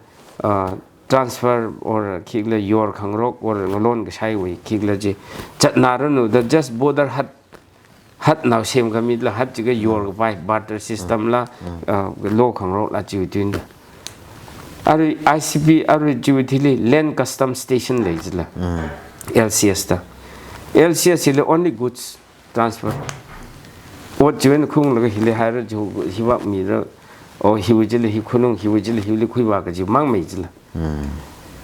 ah, transfer or khikhala yor khangarok or ngalon kasaiwui khikhala chi. Zatnaranu da just border hut, hut nao semkhamila hut jiakha yor kapai, barter system la, ah, lo khangarokla chiwui tui da. Arui I C P, arui chiwui thili Land Customs Station lei jila. L C S da. L C S hili only goods transfer. Ot chiwui eina khaunglaga hili haira, chiwui hiva mira, o hiwui jila hi khuinung, hiwui jila hili khuiva kaji mangmei jila.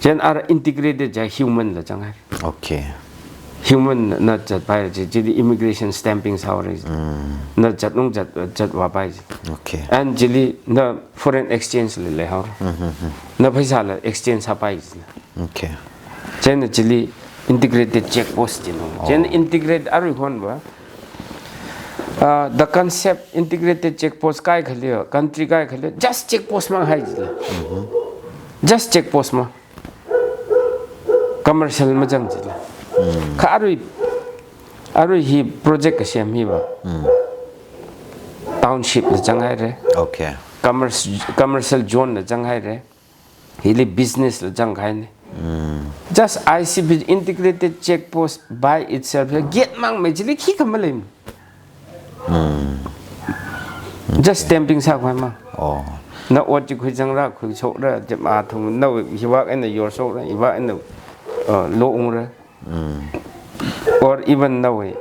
Chieina arui integrated ja human la changhaira. Okay. Human na zatpai ji, chili immigration stamping sāhaora ji. Na zatnung zat, zatvāpai ji. Okay. And chili na foreign exchange la leihaora. Na pheisāla exchange sāpai ji. Okay. Chieina chili integrated check post jina. Oh. Chieina integrate arui khonva. Ah, the concept integrated check post kaikhali, country kaikhali, just check post mang hai jila. Just check post mang. Commercial mazang jila. Kha arui, arui hi project kasem hiva. Township la changhaira. Okay. Commerce, commercial zone la changhaira. Hili business la changkahaina. Just I C P, integrated check post by itself, gate mangmei chili khikha malei. Just stamping sākhavai mang. Oh. Na ot chi khuizangra, khuishokra, jep athum, na hiva eina yorshokra, hiva eina, uh, lo ungra. Or even nawui,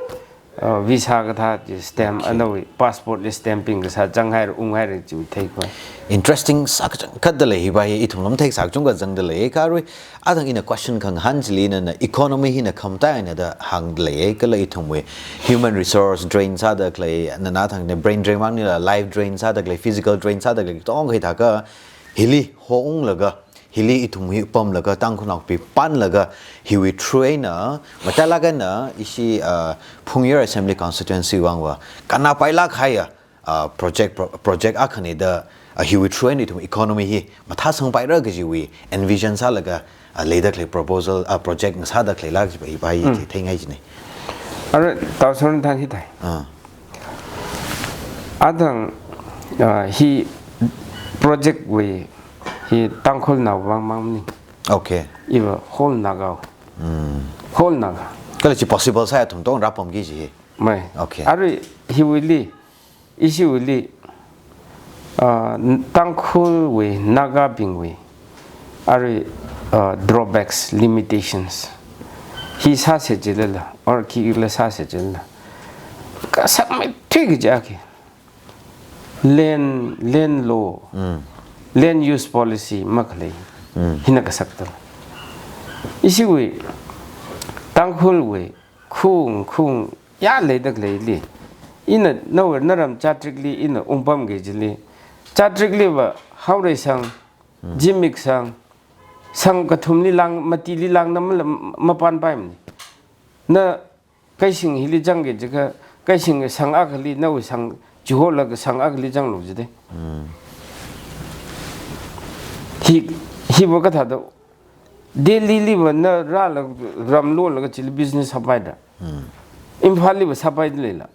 uh, visa kathā chi stamp, Okay. anawui passport li stamping kasā changhaira, unghaira chi theikhavai. Interesting sākachangkhat da lei hiva hi, ithumla matheisā kachungkha zangda lei. Kha arui, athang ina question khangahān chili nana economy hina khamataina da hāngda lei, kala ithumwui human resource drain sāda khalei, nana thangna brain drain mangnila, life drain sāda khalei, physical drain sāda khalei, tong kathākha, hili hounglaga, hili ithum hi pamlaga, Tangkhulnaobing panlaga, hiwui through eina, matailāk eina, ishi, uh, Phungyar Assembly Constituency vangva, kannāpailāk kahaiya, uh, project, pro-, project akhana da, uh, hiwui through eina ithum economy hi mathāsangpaira kajiwui envision sālaga, uh, leida khalei proposal, uh, project ngasāda khaleila kajiva hi, va hi Mm. theingai jina. Arui, Tao Soren thang hi thai. Ah. athang, ah, hi project wui, hi Tangkhulnao vang mang maning. Okay. Iva whole Naga. Hmm. Whole Naga. Kala chi possible sāya thumtong rāpamki chi hi. Mai. Okay. Arui hiwuili, ishiwuili, ah, Tangkhulwui, Nagabingwui, arui, ah, drawbacks, limitations. Hi sāsa jilala, or khikhala sāsa jilala. Kasakmeithui kaja ki. Land, land law, mm, land use policy makhalei. Mm. Hina kasakta. Ishiwui, Tangkhulwui, khung, khung, ya leida khaleili. Ina nawui naram chatrikli, ina ungpamki jili. Chatrikliva, Haoreisang, mm, Zimiksang, sang kathumli lang, matili langna mala mapanpaimani. Na Keishing hili zangki jiakha, Keishing sang akhali, nawui sang chiholaga sang akhali zanglu jide. Mm. Hi, hiva kathāda, Delhiliva na rālaga ram lolaga chili business sāpaida. Mm. Imphalliva sāpaida leila.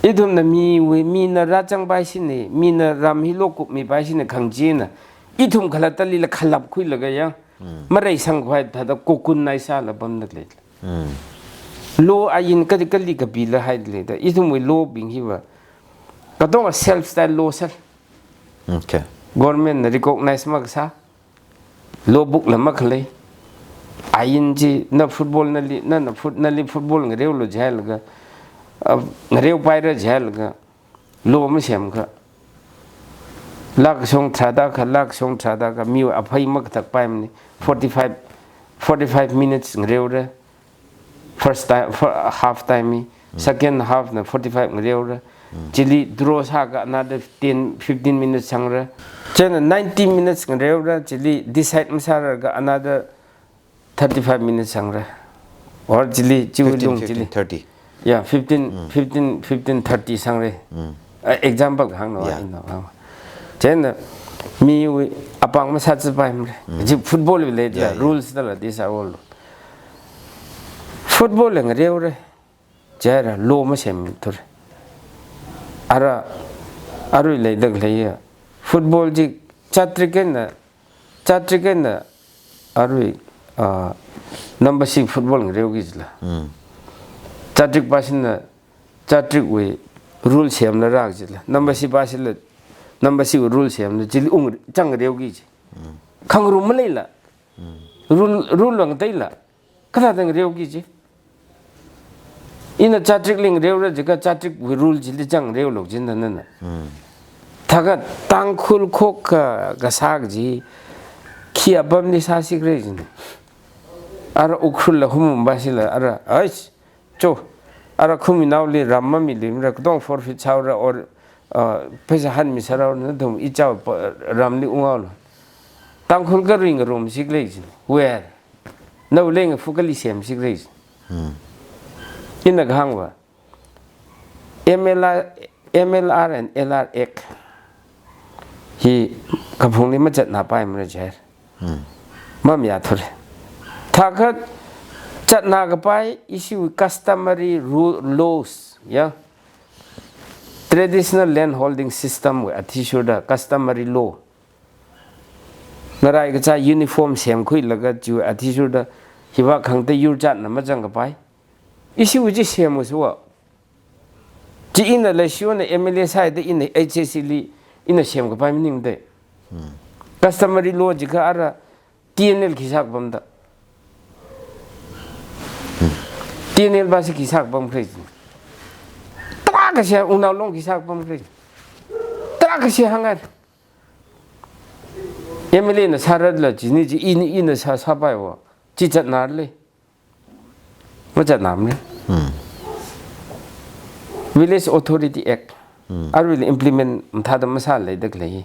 Ithumna miwui, mina rāzangpaishina, mina ram hi lokupmipaishina khangachina. Ithum khalatalila khalapkhuilaga ya. Mm. Mareisangkhavai thāda cocoon nai sāla pamda leila. Mm. Law ain kali kali kapila haida leida. Ithumwui law bing hiva katonga self style law sāla. Okay. Government na recognize makasā. Law book la makhalei. Ain chi na football nali, na, na foot-, nali football ngareolu jihailaga, ah, ngareopaira jihailaga, law masemkha. Lakh shong tharāda kha, lakh shong tharāda kha, mi aphei makathakpaimani. Forty-five, forty-five minutes ngareora. First time, fir-, half time hi. Mm. Second half na forty-five ngareora. Mm. Chili draw sāakha another ten, fifteen minutes sangra. Chieina ninety minutes ngareora, chili decide masāraakha another thirty-five minutes sangra. Or chili, chiwui fifteen, lung chili. Fifteen, thirty. Yeah, fifteen, mm, fifteen, fifteen thirty sangra. Mm. Uh, example kahāngna, yeah, ina hāng. Chieina miwui apāng masāzatpaimara. Mm. Chi football wui leida, yeah, yeah, rules dala, these are all. Football la ngareora. Jihaira law masemthura. Ara, arui leida khaleiya. Football chi chatrik eina, chatrik eina arui, ah, number six football ngareoki jila. Mm. Chatrik pāshina, chatrikwui rule semla rāki jila. Number six pāshila, number six wui rule semla, chili ung zangngareoki ji. Mm. Khangarum maleila. Mm. Rule, rule vang teila. Kathāda ngareoki ji. Ina chatrikli ngareora jiakha chatrikwui rule chili zangngareolu jina nana. Hmm. Thākha Tangkhul khokkha kasā kaji khi apamli sāsikra jina. Ara Ukhrul la humum pāshila ara, ais, cho, ara khuminaoli ram mamiluimara, katong forfeit sāhaora or, uh, pheisā hanmi sāhaora, nathum ichao pa, ramli unghaolu. Tangkhul kha ringarumsikra jina. Where? Nawui lengfu kali semsikra. Hmm. Ina kahāngva, M L R, M L R and L R Act hi kaphungli machatnapaimara jihaira. Hmm. Mamayāthura. Thākha chatnakapai ishiwui customary ru-, laws, ya. Traditional land holding system wui athishurda customary law. Ngarai kachā uniform semkhuilaga chiwui athishurda hiva khangatei yurchatna mazangkapai. Ishiwui chi semngasawa. Chi ina leishiwui eina M L A sāhaida ina H A C li ina semkapai maningda. Hmm. Customary law jiakha ara T N L khi sākapamda. Hmm. T N L pāsi khi sākapamkhala. Tarākha shi Ungnao Long khi sākapamkhala. Tarākha shi hāngngai. M L A na sāratla chini chi ina, ina sā, sāpaiwa. Chi chatnarle. Machatnamara. Hmm. Village Authority Act. Hmm. Aruila implement mathāda masāla leida khalei.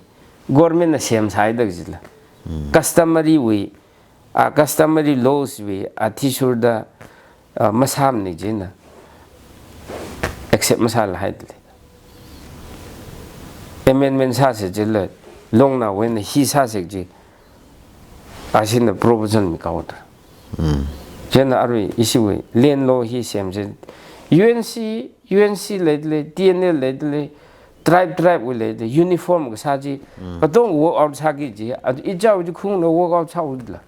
Government na semsāhaida jila. Hmm. Customary wui, ah, customary laws wui athishurda, ah, masāmana jina. Accept masālahaida lei. Amendment sāsa jila, Longnaowui eina hi sāsa ji. Ashina provision mikaoda. Hmm. Chieina arui ishiwui land law hi semsa, U N C, U N C leidalei, T N L leidalei, tribe, tribe wui leidalei, uniform kasā chi, katonga work out sāki ji, adu ichao chi khungna work out sāhaoda.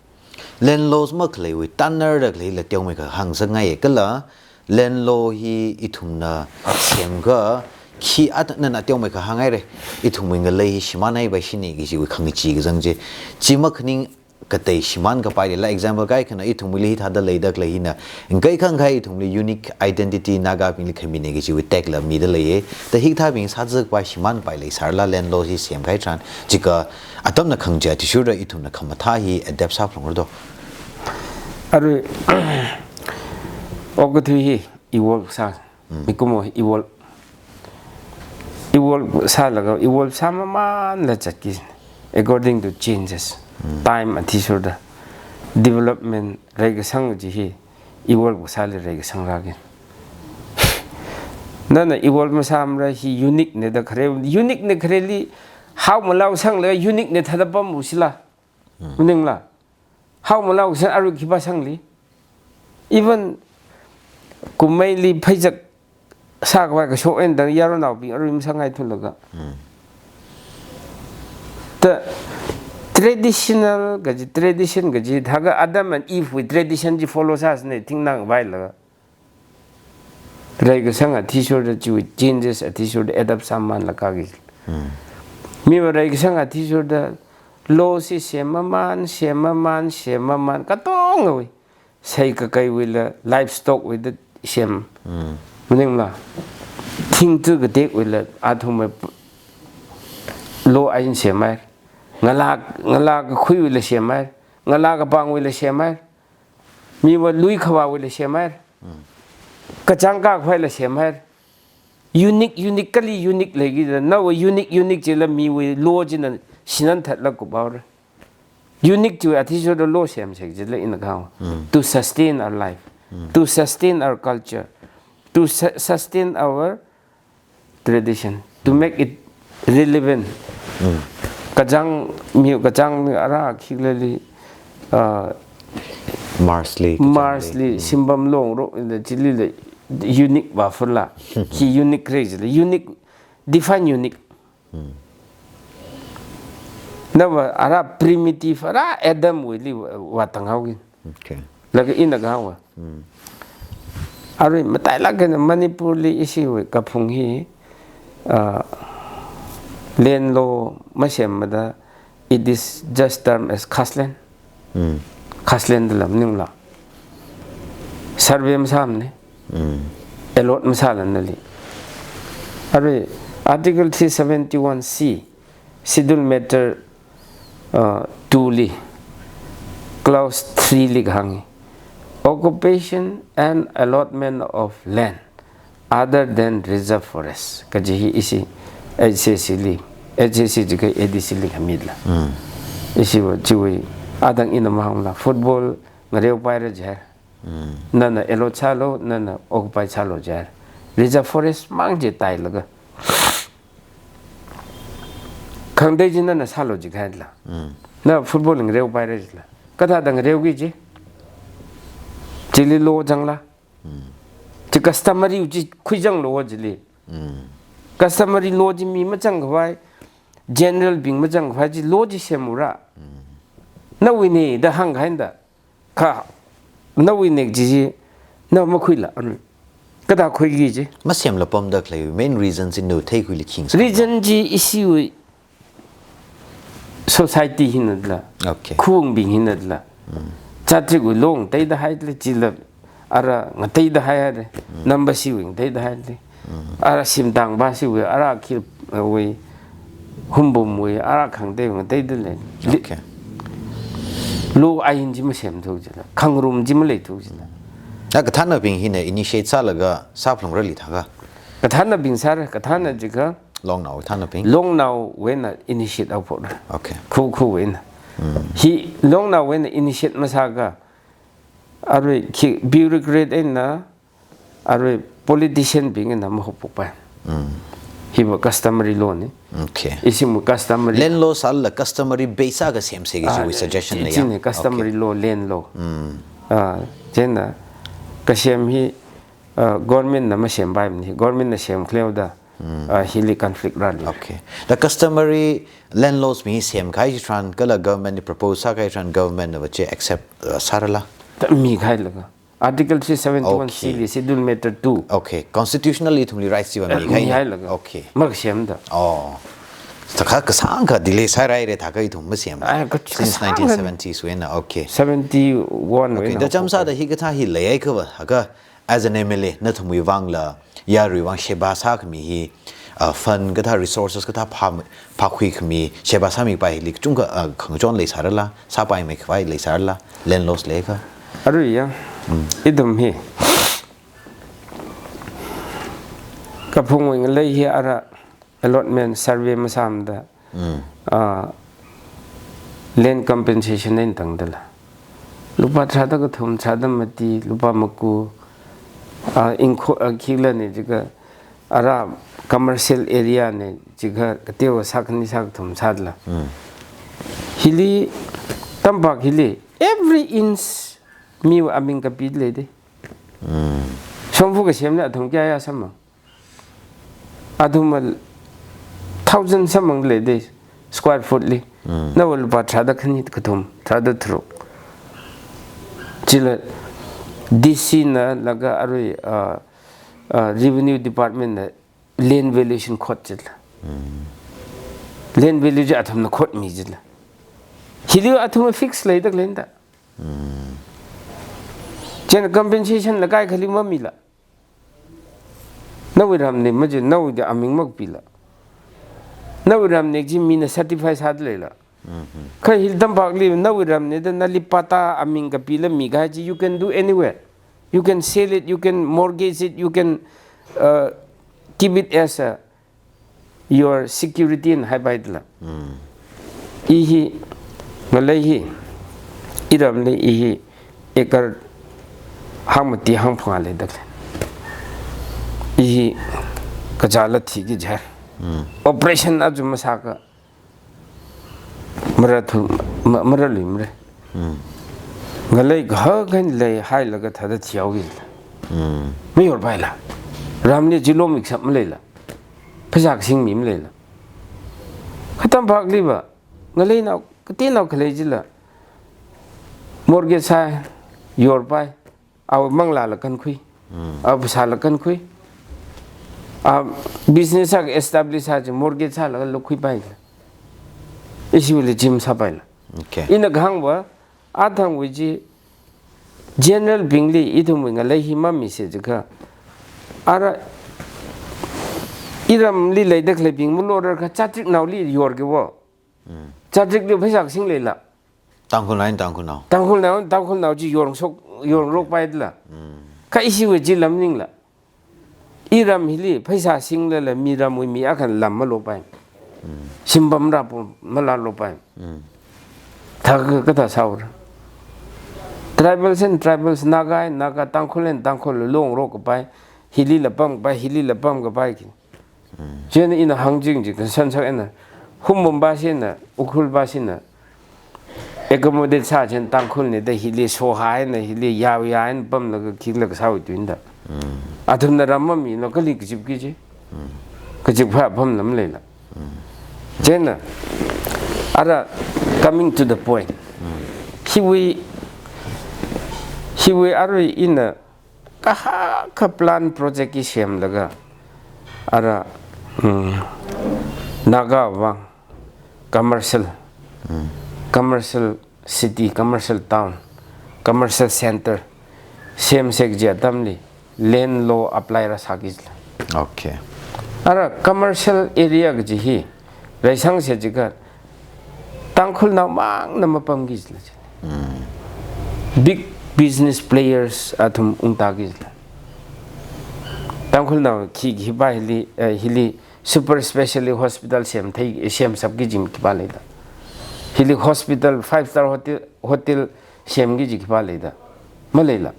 Land laws makhaleiwui, tanner da khaleila teomeikha hāngsāngai kala, land law hi ithumna semkha, khi at nana teomeikha hāngngaire, ithumwui ngalei hi shimānhaipai shini kajiwui khangachee kazang chi, chi makhaning katei shimānkapai leila, example kaikhana ithumwuili hithāda leida khalei hina, ngakai khangkhai ithumli unique identity Nagabingli khamine kajiwui tag la mida leiye. Da hikathābing sāzakpai shimānpai leisālala land law hi semkahai tharan, chika atamna khangachee athishurda ithumna khamathā hi adapt sāphalungra do. Arui, okathui hi evolve sā, mikumo evolve, evolve sālaga, evolve sāmamānla zatki, according to changes, time athishurda, development, reikasang chi hi evolve kasāli reikasang rāki. Nana evolve masāmara hi unique ne da khare, unique ne khareli, haomalao sanglaga unique ne thāda pammu sila. Maningla. Haomalao sang arui khipā sangli. Even kumeili pheichak sākhavai kashok eina tang yaronnaobing arui masangngai thulaga. Ta traditional kaji, tradition kaji, thākha Adam and Eve wui tradition chi follow sāsane thingnang vailaga. Reikasang athishurda chiwui changes athishurda adapt sāmamānlaga ki. Miva reikasang athishurda law chi semmamān, semmamān, semmamān, katongawui. Seikakaiwuila, livestock wuida sem. Maningla. Thingthu katekwuila, athumwui p-, law ain semhai. Ngalā, ngalā kakhuiwuila semhai. Ngalā kapangwuila semhai. Miva lui khavāwuila semhai. Kachāng kakhavaila semhai. Unique, unique, kali unique leiki da. Nawui unique, unique chila miwui law china shinanthatla kuphaora. Unique chiwui athishurda law semsei chila ina kahāng. To sustain our life, to sustain our culture, to su-, sustain our tradition, to make it relevant. Kachāng mi, kachāng mi ara khikhalali, ah, Mars li, kachāng Mars li, li, simpam longra, ina chilila unique vāfala. Khi unique kharei chila, unique, define unique. Nava ara primitive, ara Adam wuili vā, vātang haoki. Okay. Laga ina kahāngva. Arui matailāk eina Manipurli ishiwui kaphung hi, ah, land law masemmada, it is just term as khasland. Khasland dala maningla. Survey masāmane. Allot masāla nali. Arui Article three seventy-one C, Schedule Matter, uh, two li, clause three li kahāng hi, occupation and allotment of land other than reserve forest kaji hi ishi H C C li, H C C jiakha A D C li khamila. Ishiva chiwui, adang ina mahāngla, football ngareopaira jihaira. Nana allot sālu, nana occupy sālu jihaira. Reserve forest mang chi tailaga. Khangatei chi nana sālu jihaila. Na football ngareopaira jila. Kathāda ngareoki ji? Chili law zangla. Chi customary chi khuizanglu chili. Customary law chi mi mazangkhavai, general bing mazangkhavai chi law chi semura. Nawuine da hāngkahaina da. Kha, nawuine kaji chi, na makhuila, anu. Kathā khuiki ji? Masemla pamda khalei main reason chi na theikhuili khing sa. Reason chi ishiwui society hina dala. Okay. Khaung bing hina dala. Zatrikwui law ngateida haidalei chila, ara ngateida haidalei. Nambashiwui ngateida haidalei. Ara shimtang bashiwui, ara khi, uh, wui, humbumwui, ara khangatei ngateidalei. Li-, Okay. Law ain chi masemthu jila, khangarum chi maleithu jila. A kathānabing hina initiate sālaga sāphalungra lithākha? Kathānabing sāra, kathāna jiakha Longnao kathānabing? Longnaowui eina initiate haophokra. Okay. Khu, khuwui eina. Hi Longnaowui eina initiate masākha, arui khi bureaucrat eina, arui politician bing eina mahaophokpai. Hiva customary law ne. Okay. Ishimu customary. Land law sālala customary base akha semse kajiwui suggestion na ya? Chine customary law, land law. Ah, chieina kasem hi uh, government na masempai mani, government na semkhaleo da, uh, hili conflict rāli. Okay. The customary land laws mi semkahai chitharan, kala government ni propose sākahai chitharan, government na va chi accept, uh, sārala? Ta mikahai laga. Article three seventy-one C Okay. li, Schedule Matter two. Okay. Constitutionally ithumli rights chiva Eh, mikahai. Mihai laga. Okay. Makasem da. Oh. Thākha kasāngkha delay sārai re thākha ithum masem. Ai, ka-, Since kasāngkha nineteen seventies wui eina. Okay. Seventy-one Okay. wui eina Da chām sāda hikathā hi leiya kava, haka as an M L A, nathumwui vangla, yaruiwui vang sheba sākhami hi, uh, fund kathā resources kathā phā, phākhuikhami, sheba sāmipai hili kachungkha, uh, khangachon leisārala, sāpaimeikhavai leisārala, land laws leiakha. Arui ya, ithum hi, kaphungwui ngalei hi ara allotment survey masāmada, ah, land compensation eina tangdala. Lupā tharāda kathum, tharāda mati, lupā maku, ah, inko, ah, khikhala ni jiakha, ara commercial area ni jiakha, kateowa sākhani sākathum sādala. Hili, tampak hili, every inch miwui aming kapi lei de. Shongfa kasemli athum kayākha samphang. Athum thousand samphang lei de square foot li. Nawui lupā tharāda khani kathum, tharāda tharuk. Chila D C na laga arui, ah, ah, Revenue Department na land valuation code chila. Land value chi athumna code mi chila. Hili athum fix leida khalei da. Chieina compensation la kaikhali mamila. Nawui ram ni maji, nawui da aming makapila. Nawui ram ni chi mina certify sāda leila. Kha hili tampakli nawui ram ni da nali patta aming kapila mikahai chi, you can do anywhere. You can sell it, you can mortgage it, you can, uh, keep it as a your security eina haipaidala. I hi, ngalei hi, iramli i hi acre hangmati hangphangā leida khalei. I hi kachāla thiki jihai. Operation aja masāakha, mara thu, ma-, mara lui mara. Ngalei kahak eina leihailaga thāda thihaoki jila. Mayorpaila. Ramli chi lomikshap maleila. Pheisā kasingmi maleila. Kha tampakli va, ngaleina, kateonao khalei chila. Mortgage sā, yorpai, awui manglāla kankhui. Awui pheisāla kankhui. A business sā establish sā chi mortgage sālaga lokhuipai. Ishiwuili chi masāpaila. Okay. Ina kahāng va, athangwui chi general bingli ithumwui ngalei hi mamisa jiakha. Ara iramli leida khaleibing malorarkha chatriknaoli yorki va. Chatrikli pheisā kasing leila. Tangkhulnao, Tangkhulnao. Tangkhulnao, Tangkhulnao chi yorshok, yorrokpaidala. Kha ishiwui chi lam maningla. Iram hili pheisā singlala miramwui mi akhana lam malopai. Shimpam rapo malalopai. Thākha kathā sāura. Tribals and tribals, Naga and Naga, Tangkhul and Tangkhul longrok kapai. Hilila pamkapai, hilila pamkapai ki. Chieina ina hāngching chi, concern sā eina, Humbum bashina, Ukhrul bashina, accommodate sā chieina Tangkhulna da hili sohaina, hili yaoyaina pamlaga khikhala kasāwui tuina da. Athumna ram mamina kali kachipki chi. Kachipkha apam lam leila. Chieina, ara coming to the point. Hiwui, hiwui arui ina kahaka plan project hi semlaga, ara, mm, Naga vang commercial, commercial city, commercial town, commercial center semsa kaji atamli land law apply rāsāki jila. Okay. Ara commercial area kaji hi reisangsa jiakha Tangkhulnao mangna mapamki jila. Big business players athum ungtāki jila. Tangkhulnao khi, khipa hili, eh, hili super specialty hospital semthei, semshapki kaji khipā leida. Hili hospital, five star hotel, hotel semki kaji khipā leida. Maleila.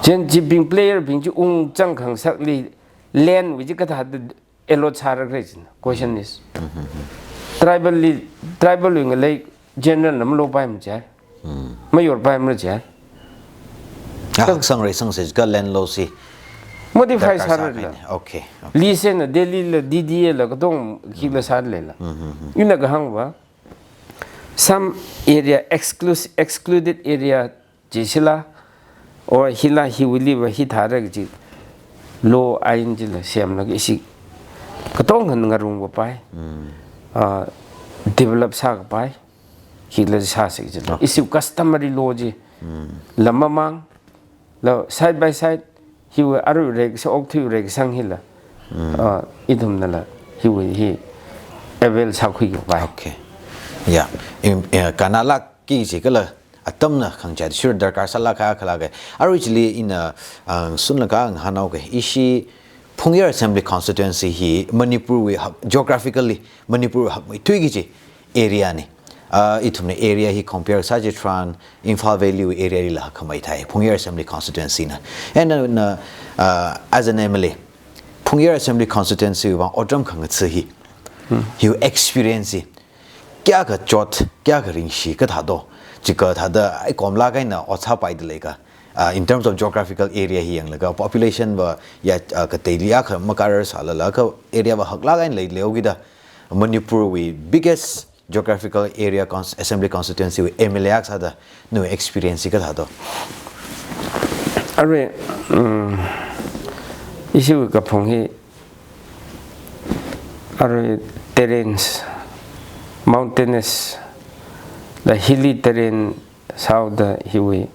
Chieina chibing player bing chi ungzang khangasakli land wui chi kathāda allot sāra khala jina. Question is. Tribal li, tribal wui ngalei general na malopaimara chi. Mayorpaimara chi. Kha sang rei sang se ka land loss hi. Modify darkar sāra sākahai la. Ne. Okay. Okay. Lease na Delhi la D D A la katonga khila sālei la. Mm-hmm. Ina kahāng va. Some area exclus-, excluded area chi sila. O hila hiwuili va hithāra kaji. Law ain chila semlaga ishi. Katonga ngarung va pai. Mm. Ah, develop sākapai. Hila sāsi chila. Okay. Ishi customary law chi. Mm. Lam mamang. La side by side, hiwui arui rei kasā okthui rei kasang hila. Mm. Ah, ithumna la, hiwui hi avail sākhui kapai. Okay. Ya, im, ya, kanalak ki chi kala atamna khangachei shur darkar sālak kha khala ke. Arui chili ina, ah, sunlak kha ngahānao ke. Ishi Phungyar Assembly Constituency hi Manipur wui hak, geographically Manipur wui hakmeithui kaji area ne. Ah, ithumna area hi compare sā chitharan Imphal Valley wui area lila hakmeithai, Phungyar Assembly Constituency na. And, uh, na, uh, as an M L A, Phungyar Assembly Constituency wui vang otram khangatha hi, hmm, hiwui experience hi, kayākha chot, kayākha ringshi kathā do, chikathāda ai komlak eina ot sāpaida lei ka. Uh, in terms of geographical area hi yanglaga, population va ya, uh, kateili akha makarar sālala, kha area va haklak eina leilei kida, Manipur wui biggest geographical area cons-, assembly constituency wui M L A akha sāda nawui experience hi kathā do? Arui, um, ishiwui kaphung hi, arui terrains, mountainous, la hilly terrain sāhaoda hiwui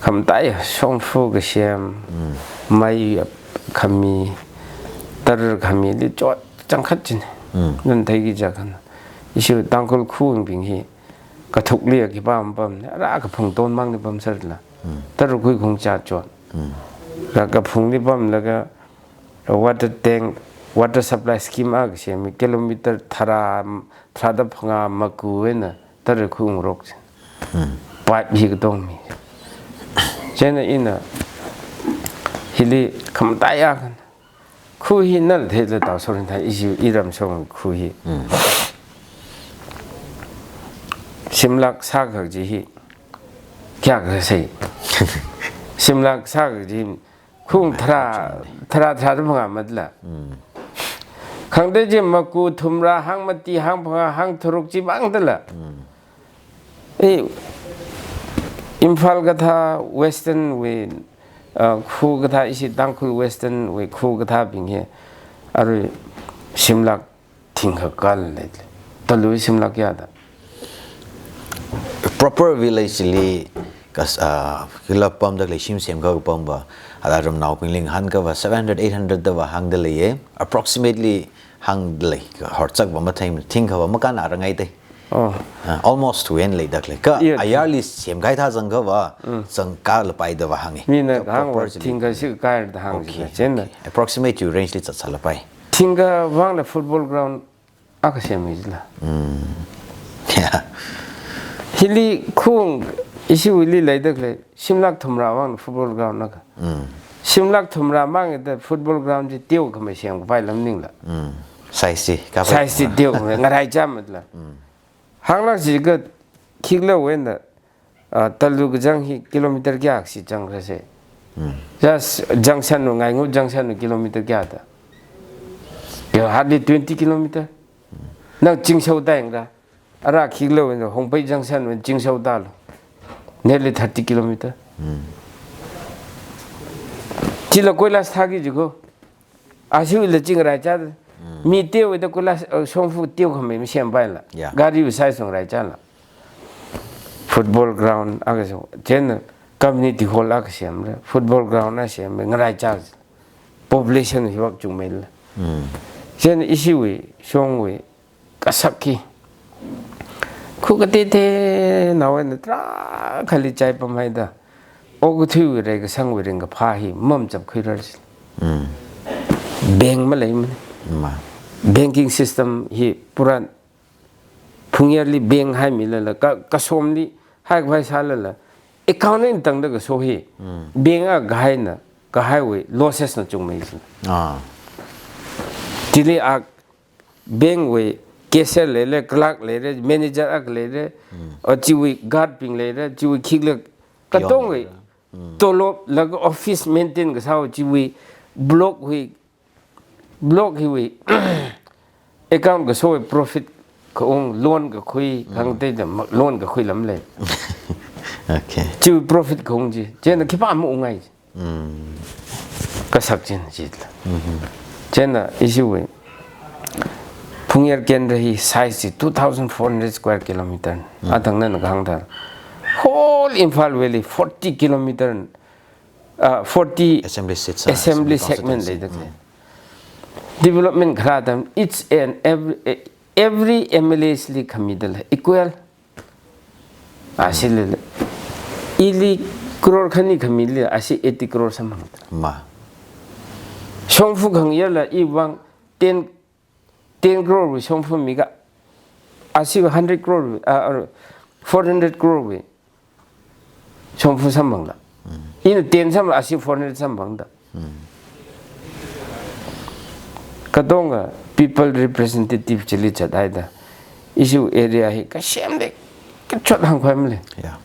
khamataiya shongfa kasem, mm, mai khami, tara khami li chot changkhat chine. Mm. Nana theiki jiakha, ishi Tangkhul khaung bing hi kathukli khipā mapam ne, ara kaphung ton mang ni pamser la. Mm. Tara khui khong cha chot. Mm. La kaphungli pamlaga water tank, water supply scheme akha semi kilometer tharā, tharāda phangā maku eina tara khaung rok. Hmm. Pipe hi katong mi. Chieina ina hili khamataiya khan. Khu hi nala theila tao sorin thai ishi iram song khu hi. Hmm. Shimlak sākha kaji hi. Kayākha sei. Shimlak sākha kaji hi. Khung tharā, tharā, tharāda phangā matla. Mm. Khangatei chi maku, thumrā, hangmati, hangphangā, hangtharuk chi vangdala. Mm. Eh, Imphal kathā, Western wui, uh, khu kathā, ishi Tangkhul Western wui khu kathābing hi. Arui shimlak thingkha kal lei. Talu shimlak kayāda. Proper village li kas, ah, kila pamda lei shim semkha pam va. Ala ramnaobingli ngahānkha va seven hundred, eight hundred da va hāngda leiye. Approximately hāngda lei. Horchak va mathei thingkha va makān arangai te. Oh. Ah, almost when lei dak lei. Kha, yeah, ayarli semkahai thā zangkha va, mm, zangkha lapai da va hānge. Mina kha hāng va proper chili thingkha shikha da hāng. Okay, china. Okay. Approximate range li zatsā lapai. Thingkha vangla football ground akha semmi jila. Mm. Yeah. Hili khung ishi wuili leida khalei, shimlak thumrā vang football ground akha. Mm. Shimlak thumrā mang da football ground chi teokha mai sempai lam ningla. Mm. Size chi, kapai size chi teokha mai, ngaraichā matla. Mm. Hānglak jiakha khikhala wena, ah, Talu kachang hi kilometer kayākha si chang kha se. Hmm. Just junction wui, Ngaingut junction wui kilometer kayāda. Yo, hardly twenty kilometer. Nang Chingshou tāyang da. Ara khikhala wena Hongpei junction wui Chingshou tālu. Nearly thirty kilometer. Hmm. Chila koilas thāki jiko. Ashiwuila chi ngaraichā. Mm. Mi teowuida kula, uh, shongfa teokha mai masempai la. Yeah. Gari wui size ngaraichā la. Football ground akha so. Chieina community hall akha semra. Football ground akha semra. Ngaraichā. Population hi vak chungmeila. Mm. Chieina ishiwui, shongwui, kasak hi. Khu kateoteonao eina tarākhali chai pamhaida. Okathuiwui reikasangwui ringkaphā hi mamachap khuirar. Mm. Bank maleimana. Ma. Banking system hi pura Phungyarli bank haimilala, ka, kasomli haikhavai sālala. Account eina tangda kaso hi. Mm. Bank akha kahaina, kahaiwui losses na chungmei jina. Ah. Chili a bank wui cashier leira, clerk leira, manager akha leira, mm, o chiwui guard bing leira, chiwui khikhala katongwui, peon leira. Tolop laga office maintain kasā chiwui block wui, block hiwui account kasowui profit kaung, loan kakhui, khangatei da ma-, loan kakhui lam lei. Okay. Chiwui profit kaung chi, chieina khipā maungai. Mm. Kasak chin chila. Chieina ishiwui Phungyar Kendra hi size chi two thousand four hundred square kilometer. Athang nana kahāng thāda, whole Imphal Valley forty kilometer, uh, forty Assembly seats, ah, assembly assembly segment constituency. Leida. Development kharā atam, each and every, every M L As li khamida lei, equal. Ashi lei lei. Ili crore khani khamili, ashi eighty crore samphang. Ma. Shongfa khangayarla iwui vang ten, ten crore wui shongfa miga, ashi hundred crore wui, ah, ah, four hundred crore wui shongfa samphangla. Ina ten samla, ashi four hundred samphangda. Katonga people representative chili chathaida, ishiwui area hi kasem lei, kachot hāngkhavai malei. Yeah.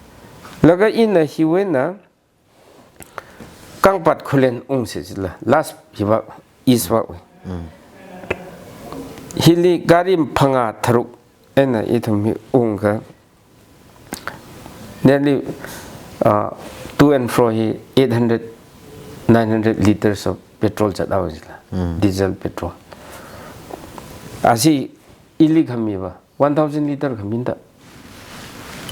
Laga ina hiwui eina Kangpat Khullen ungsi chila, last hiva East Park wui. Hili gari phangā tharuk eina ithum hi ungkha, nearly, uh, to and fro hi eight hundred, nine hundred liters of petrol chathaowa chila. Diesel petrol. Ashi ili khamiva one thousand liter khaminda.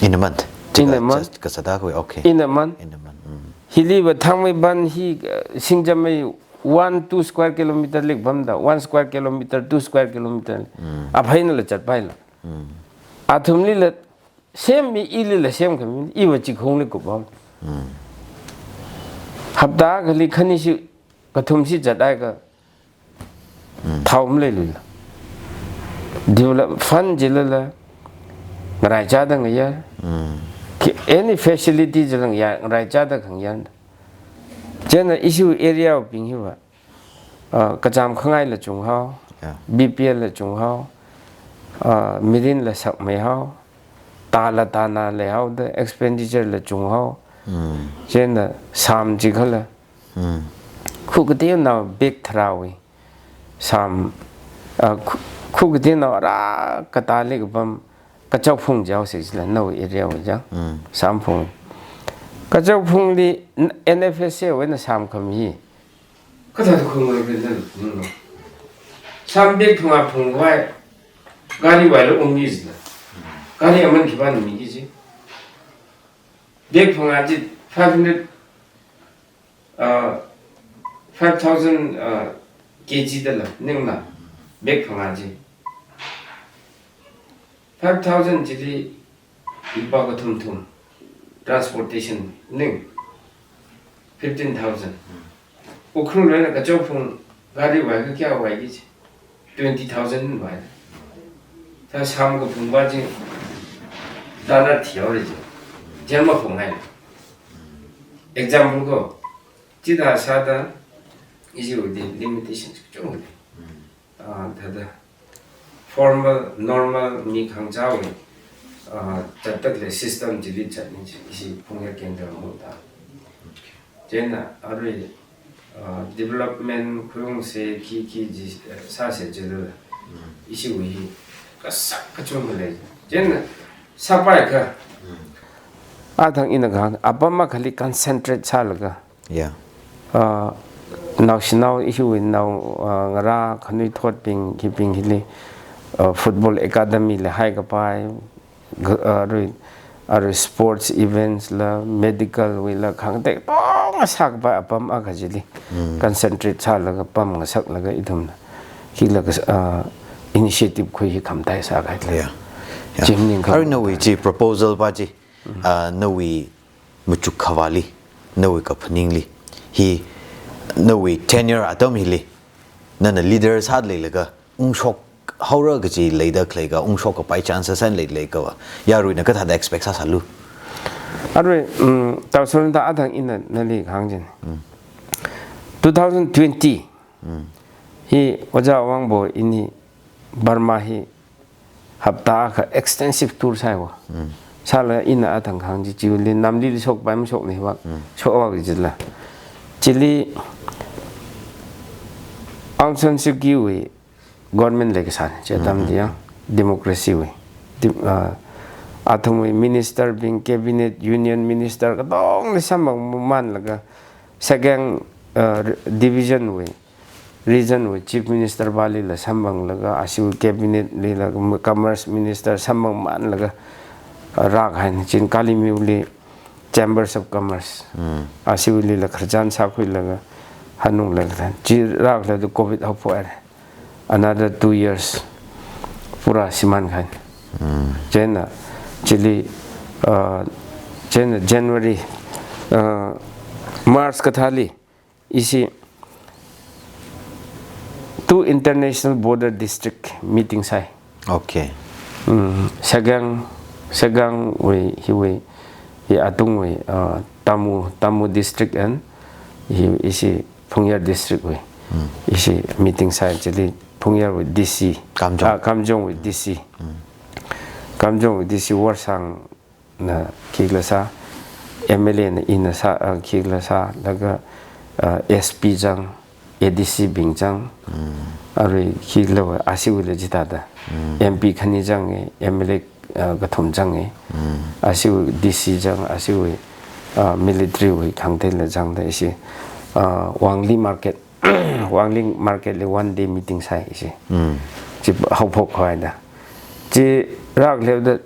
In a month. In a Chika month. Just kasada khui, okay. In a month. In a month. Mm. Hiliva Thangmeiban hi, uh, Singjam mei one, two square kilometer li kapamda, one square kilometer, two square kilometer. Aphaina la chatpaila. Athumlila sem mi, ilila sem khami, iva chikhaungli kuphaowa. Hapta akhali khanishi kathumshi chathaiakha thao maleiluila. Develop fund chilala ngaraichāda ngayar. Ki-, any facility chila ngayar, ngaraichāda khangayar. Chieina ishiwui area bing hiva, ah, kachām khangaila chunghao, Yeah. B P L la chunghao, ah, mirinla sakmeihao, tāla tāna leihaoda expenditure la chunghao. Chieina sam chikhala, Mm. khu kateonao bag tharāwui sam, ah, khu, khu kateonao rā katāli kapam Kachao Phung jihaosi chila, nawui area wui ja. Sam Phung. Kachao Phungli N-, N F S A wui eina sam khami. Kathāda khungrabinda, no, no. Sam bag phangā phungvai, gari vaila ungmi chila. Gari aman khipāna miki chi. Bag phangā chi five hundred, uh, five thousand, uh, K G dala, ningla. Bag phangā chi. Five thousand chili lupā kathum thum. Transportation ning. Fifteen thousand. Ukhrul eina Kachao Phung gari vaikha kayā vaiki chi? Twenty thousand vai. Thā sam kaphungva chi, thāna thihaora chi. Chieina maphunghai. Example ko, chithā sāda, ishiwui limitation kachungkha lei. Ah, thāda formal, normal mi khangachāwui, ah, chatda khalei system chili chatni chi, ishi Phungyar Kendra mangda. Chieina arui, ah, development khuiungsa khi khi chi, eh, sāsa chilala, ishiwui hi kasak kachungkha lei. Chieina sāpaiakha, athang ina kahāng, apam akhali concentrate sālaga, Yeah. ah, naoshinao, ishiwui nao, ah, ngarā khanuithotbing hibing hili, ah, football academy la haikapai, ga-, ah, arui, arui sports events la, medical wuila, khangatei katonga sākapai apam akha chili concentrate sālaga pamngasaklaga ithumna, hila kas-, ah, initiative khui hi khamtai sākahai. Yeah. Yeah. Chimning Arui kham- nawui chi proposal pa chi, ah, nawui machuk khavāli, nawui kaphaningli, hi nawui tenure atam hili, nana leader sāda leilaga ungshok haora kaji leida khalei ka, ungshok kapai chances eina leilei kava, yaruina kathāda expect sāsālu? Arui, um, Tau Surunda, athang ina nali kahāng china. Two thousand twenty hi Ojā Awangbo ini Burma hi hapta akha extensive tour sāhaiva. sāla ina athang kahāng chi, chili namli shokpai mashokna hiwui vang, shokhaowa kajila. Chili Aung San Suu Kyi wui government leikasāna, chi atam chiya, democracy wui. Dem-, ah, athumwui minister bing, cabinet, union minister, katongli samphang manlaga, second, ah, division wui, region wui chief minister pālila samphanglaga, ashiwui cabinet lila commerce minister samphang manlaga, ah, rākahaina, chieina Kalaymyo li Chambers of Commerce. Ashiwuilila khararchan sākhuilaga, hanunglaga than. Chi rākhala da covid haophok haira. Another two years pura shimān kahaina. Chieina, chili, uh, chieina January, uh, March kathāli, ishi two international border district meeting sāi. Okay. Mm, Sagaing, Sagaing wui, hiwui, hi atungwui, uh, Tamu, Tamu district and hi, ishi Phungyar district wui. Ishi meeting sāi chili Phungyar wui D C. Kamjong. Ah, Kamjong wui D C. Kamjong wui D C Warsang na khikhala sā, M L A na ina sā, ah, khikhala sā, laga, ah, S P zang, A D C bing zang, arui khikhala va, ashiwuila chithāda. M P khani zanga, M L A, ah, kathum zanga. Ashiwui D C zang, ashiwui, ah, military wui khangateila zangda ishi, ah, Wangli market, Wangli market li one day meeting sāi ishi. Chi haophok khavai da. Chi rākhala da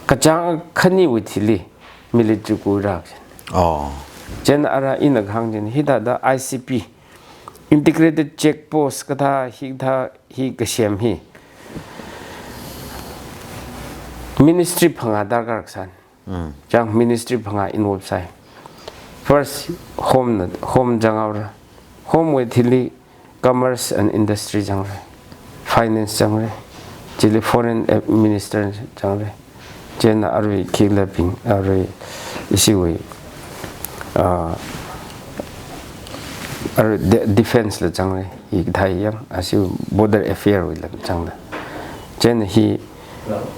kachāng khaniwui thili military coup rākasāna. Oh. Chieina ara ina kahāng china hithāda I C P, Integrated Check Post kathā hithā hi kasem hi. Ministry phangā darkar kasāna. Chang ministry phangā involve sāi. First, Home na, Home zanghaora. Home wui thili Commerce and Industry zangra, Finance zangra, chili Foreign Af-, Minister zangra, chieina arui khikhala bing, arui ishiwui, ah, arui de-, Defence la zangra, hikathā yang, ashiwui Border Affair wuila zangda. Chieina hi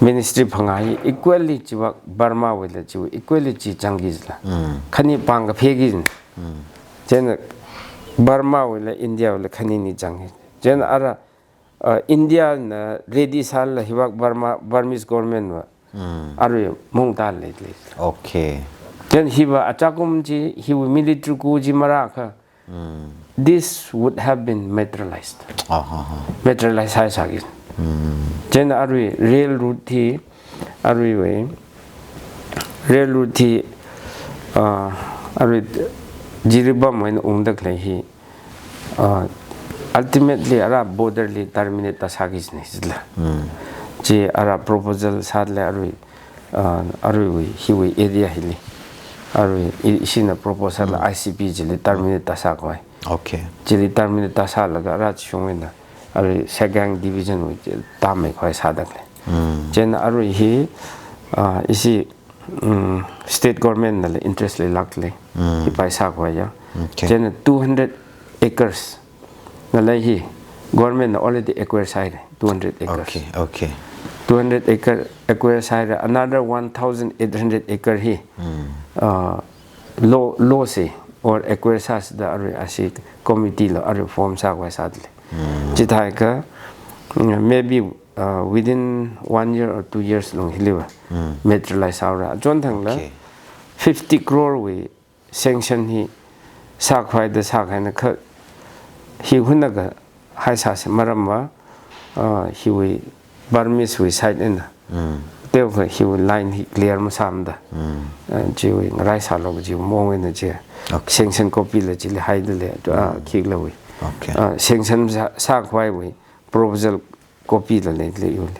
Ministry phangā hi equally chiwui Burma wuila chiwui equally chi zangki jila. Khani pāng kapheki jina. Chieina Burma wuila India wuila khanini zanga. Chieina ara, uh, India na ready sālala hiwui Burma, Burmese government va. Arui maungtālei lei. Okay. Chieina hiva achakum chi, hiwui military coup chi marākha. This would have been materialized. Materialize haisāki. Chieina arui rail route hi, aruiwui, rail route hi, uh, arui Jiribam wui eina ungda khalei hi, uh, ultimately ara border li terminate tāsāki jina jila. Chi ara proposal sālala arui, uh, aruiwui, hiwui area hili. Arui i-, ishina proposal la I C P chili terminate tāsā khavai. Okay. Chili terminate tāsālaga ara chishong eina arui Sagaing division wui chi tāmei khavai sāda khalei. Chieina arui hi, ah, ishi, mm, state government nala interest leilāk lei. Hi paisa khavai ya. Okay. Chieina two hundred acres ngalei hi government na already acquire sāhaira, two hundred acres. Okay, okay. Two hundred acre acquire sāhaira, another one thousand eight hundred acre hi, ah, lo, lo se or acquire sāsida arui ashi committee la arui form sākhavai sādalei. Chithākha, mm, maybe, uh, within one year or two years lung hiliva materialize sāhaora. Achonthangla, okay, fifty crore wui sanction hi sākhavai da sākahaina kha hi hunakha haisāsa maramva, ah, hiwui Burmese wui side eina. Teo kha hiwui line hi clear masāmada. Ah, chiwui ngarai sālu kajiwui maong eina chi. Okay. Sanction copy la chili haidalei, ah, khikhalawui. Okay. Ah, sanction sā, sākhavaiwui proposal copy la leilei yule.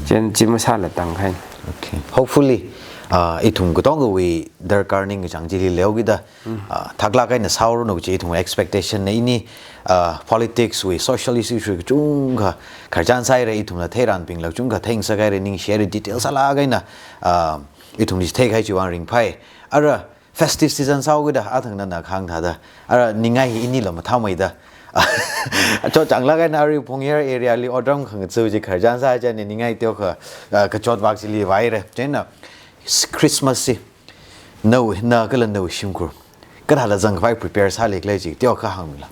Chieina chi masāla tangkahai. Okay. Hopefully, ah, ithum katongawui darkar ningkachāng chili leokida, ah, thaklāk eina sāhaoranu kaji ithum expectation na ini, ah, politics wui, social issues wui kachungkha khararchan sāhaira, ithumla theiranbingla kachungkha theingasakhaira, ningshihaira, detail sālāk eina, ah, ithumli theikahai chiwui vang ringphai. Ara, festive season sāhaokida, athang nana kahāng thāda. Ara, ningai hi inila mathāmeida. Chotchanglāk eina arui Phungyar area li otram khangatsu chi khararchan sāchān ningai teokha, ah, kachot vak chili vaire. Chieina s-, Christmas chi nawui, na kala nawui shimkhur kathāda zangkhavai prepare sālikhala chi teokha hāngmila.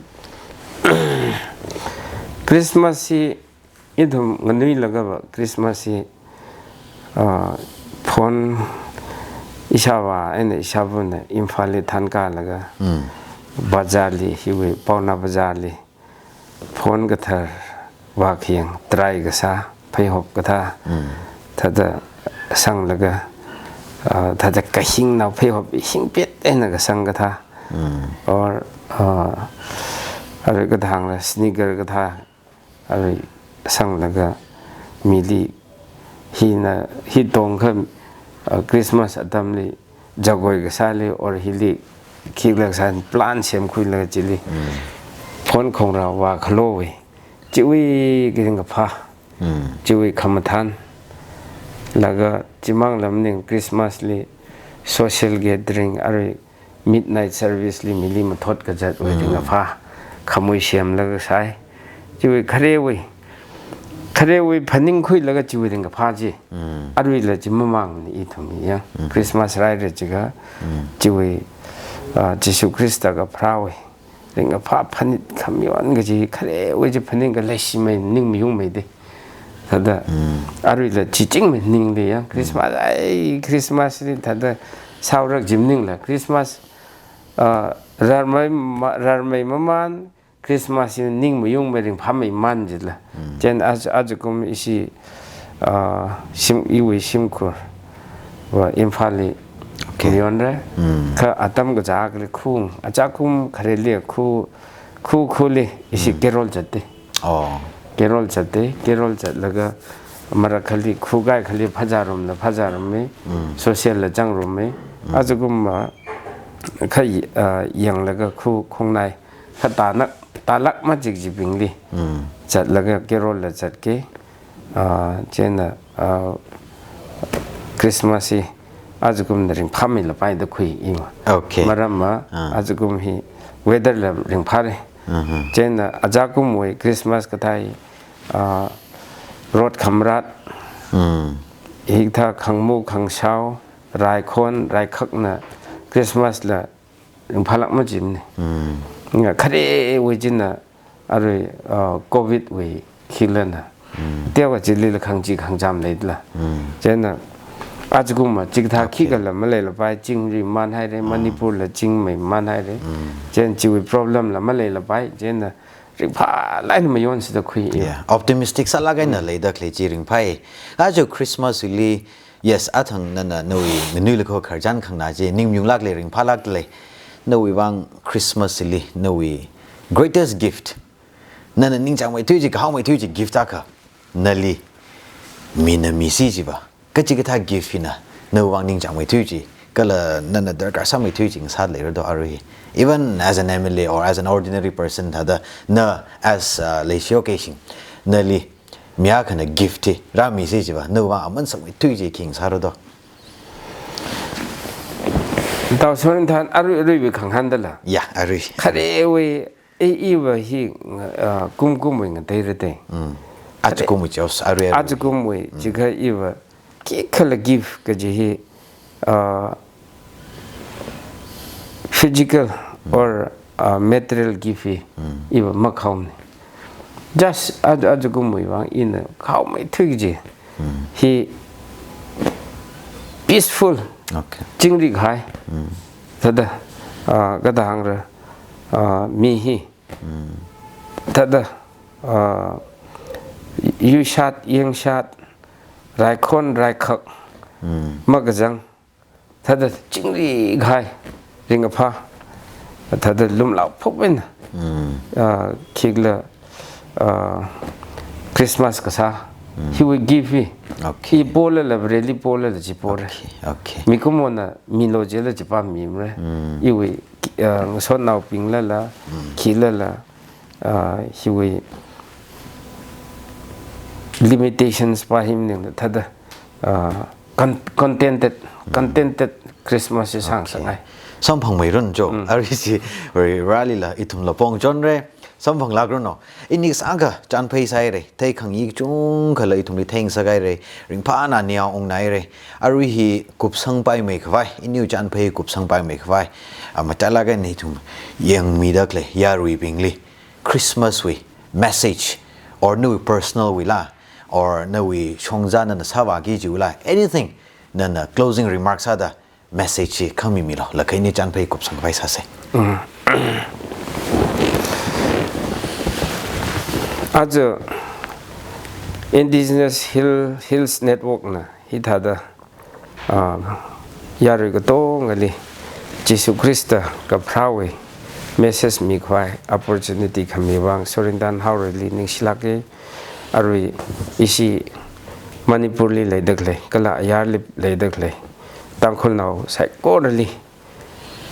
Christmas chi ithum nganuilakha va Christmas chi, ah, phon ishāvā eina ishāvana Imphal li thankālaga, Mm. Bazar li, hiwui Paona Bazar li, phon kathar vākhayang, try kasā, pheihop kathā, Mm. thāda sanglaga, ah, thāda kahingnao pheihop hingpet eina kasang kathā, Mm. or, ah, arui kathāngra sneaker kathā, arui sanglaga mili hina, hi tongkha, ah, Christmas atamli jagoi kasāli or hili khikhala kasā plan semkhuilaga chili. Mm. Phon khongra vākhalovai. Chiwui karingkaphā. Mm. Chiwui khamathān. Laga chimang lam ning Christmas li social gathering arui midnight service li mili mathot kazatwui Mm. ringkaphā. Khamui semlaga sai. Chiwui kharewui. Kharewui phaningkhuilaga chiwui ringkaphā chi. Mm. Aruila chi mamangmana ithum ya. Mm. Christmas raira chiakha. Mm. Chiwui, ah, Jesu Christ kapharāwui ringkaphā phanit khamayon kaji kharewui chi phaningkha leishimei ningmayungmeida. Thāda Mm. aruila chi chingmei ningli ya. Christmas, Mm. ai, Christmas li thāda saorak chi maningla. Christmas, ah, rarmei ma-, rarmei mamān, Christmas hi ningmayungmei ringphāmei mān jila. Mm. Chieina aja, ajakum ishi, ah, shim, iwui shimkhur va Imphal li Okay. mayonra. Mm. Kha atam kachā akhali khu, ajakum khareli khu, khu khuli ishi Mm. carol zatta. Oh. Carol zatta, carol zatlaga marakhali khu kaikhali phazārumla phazārummei, Mm. social la zangrummi. Mm. Ajakum ma kha, ah, yanglaga khu khongnai kha tānak, tālāk machikchibingli Mm. zatlaga carol la zatki. Ah, chieina, ah, Christmas hi ajakumna ringphāmei lapai da khui ima. Okay. Maramma Ah. ajakum hi weather la ringphāra. Mhm. Chieina ajakumwui Christmas kathā hi, ah, rot khamrat, Mm. hikathā khangmu khangshao, raikhon raikhakna Christmas la ringphālāk machimana. Mm. Nga kharewui china arui, ah, covid wui khilana. Mm. Teokha chilila khangchi khangcham leila. Mm. Chieina ajakum ma chikathā Okay. khikhala malei lapai, chingri mān haira, Ah. Manipur la chingmei mān haira. Mm. Chieina chiwui problem la malei lapai, chieina ringphālāk eina mayon sida khui. Yeah, optimistic sālāk eina Mm. leida khalei chi ringphāi. Aja Christmas li Yes, athang nana nawui nganuilakha khararchan khangna chi ningmayunglākle, ringphālākle. Nawui vang Christmas li nawui greatest gift, nana ningchāngmeithui chi, kahaomeithui chi gift akha nali mina misi chiva, kachikathā gift hina nawui vang ningchāngmeithui chi, kala nana darkar sāmeithui chi ngasā leira do arui? Even as an M L A or as an ordinary person, thāda na as, uh, Leishiyo Keishing, nali mi akhana gift hi rāmisi chiva, nawui vang aman sāmeithui chi khi ngasāra do? Tau Sorin than arui, aruiwui khangahān dala. Ya, arui. Kharewui, i, iva hi, ah, kum kumwui ngateira da. Mm. Ajakumwui chi, oh, arui, arui. Ajakumwui, Mm. chikha iva, khikhala gift kaji hi, ah, physical Mm. or, ah, material gift hi Mm. iva makhaomana. Just a, ajakumwui vang ina khaomeithui chi. Mm. Hi peaceful. Okay. Chingri kahai. Mm. Thāda, ah, kathāda hāngra, ah, mi hi. Mm. Thāda, ah, yushat, yangshat, raikhon, raikhak, Mm. makazang, thāda chingri kahai ringkaphā, thāda lumlao phok eina, Mm. ah, khikhala, ah, Christmas kasā, Mm. hiwui gift hi, Okay. i polala, Vareli polala chi pora. Okay, okay. Mikumona milo jila chi pāmmimara. Mm. Iwui, ah, ngasotnaobinglala, Mm. khilala, ah, hiwui limitations pa hi maningla thāda, ah, con-, contented, Mm. contented Christmas hi Okay. sāngasakngai. Samphangmeiranu jo, Mm. arui chi, Varelila ithumla pongchonra, Samphang lākranu. Ini sākha chānphai sāhaira. Theikhangai kachungkhala ithumli theingasakhaira. Ringphāna ningyāng unghaira. Arui hi kupsangpaimei khavai. Iniwui chānphai kupsangpaimei khavai. A, matailāk eina ithum yangmida khalei yaruibingli Christmas wui message, or nawui personal wuila, or nawui shongza nana sāvāki chiwuila, anything, nana closing remarks sāda message chi khami milo, laga ini chānphai kupsangpai sāsa. Aja Indigenous Hill, Hills Network na hithāda, ah, yarui katongali Jesu Christa kapharāwui message mikhavai opportunity khami vang Sorintan Haorali ningshilāka. Arui ishi Manipurli leida khalei, kala ayarli leida khalei Tangkhulnao saikorali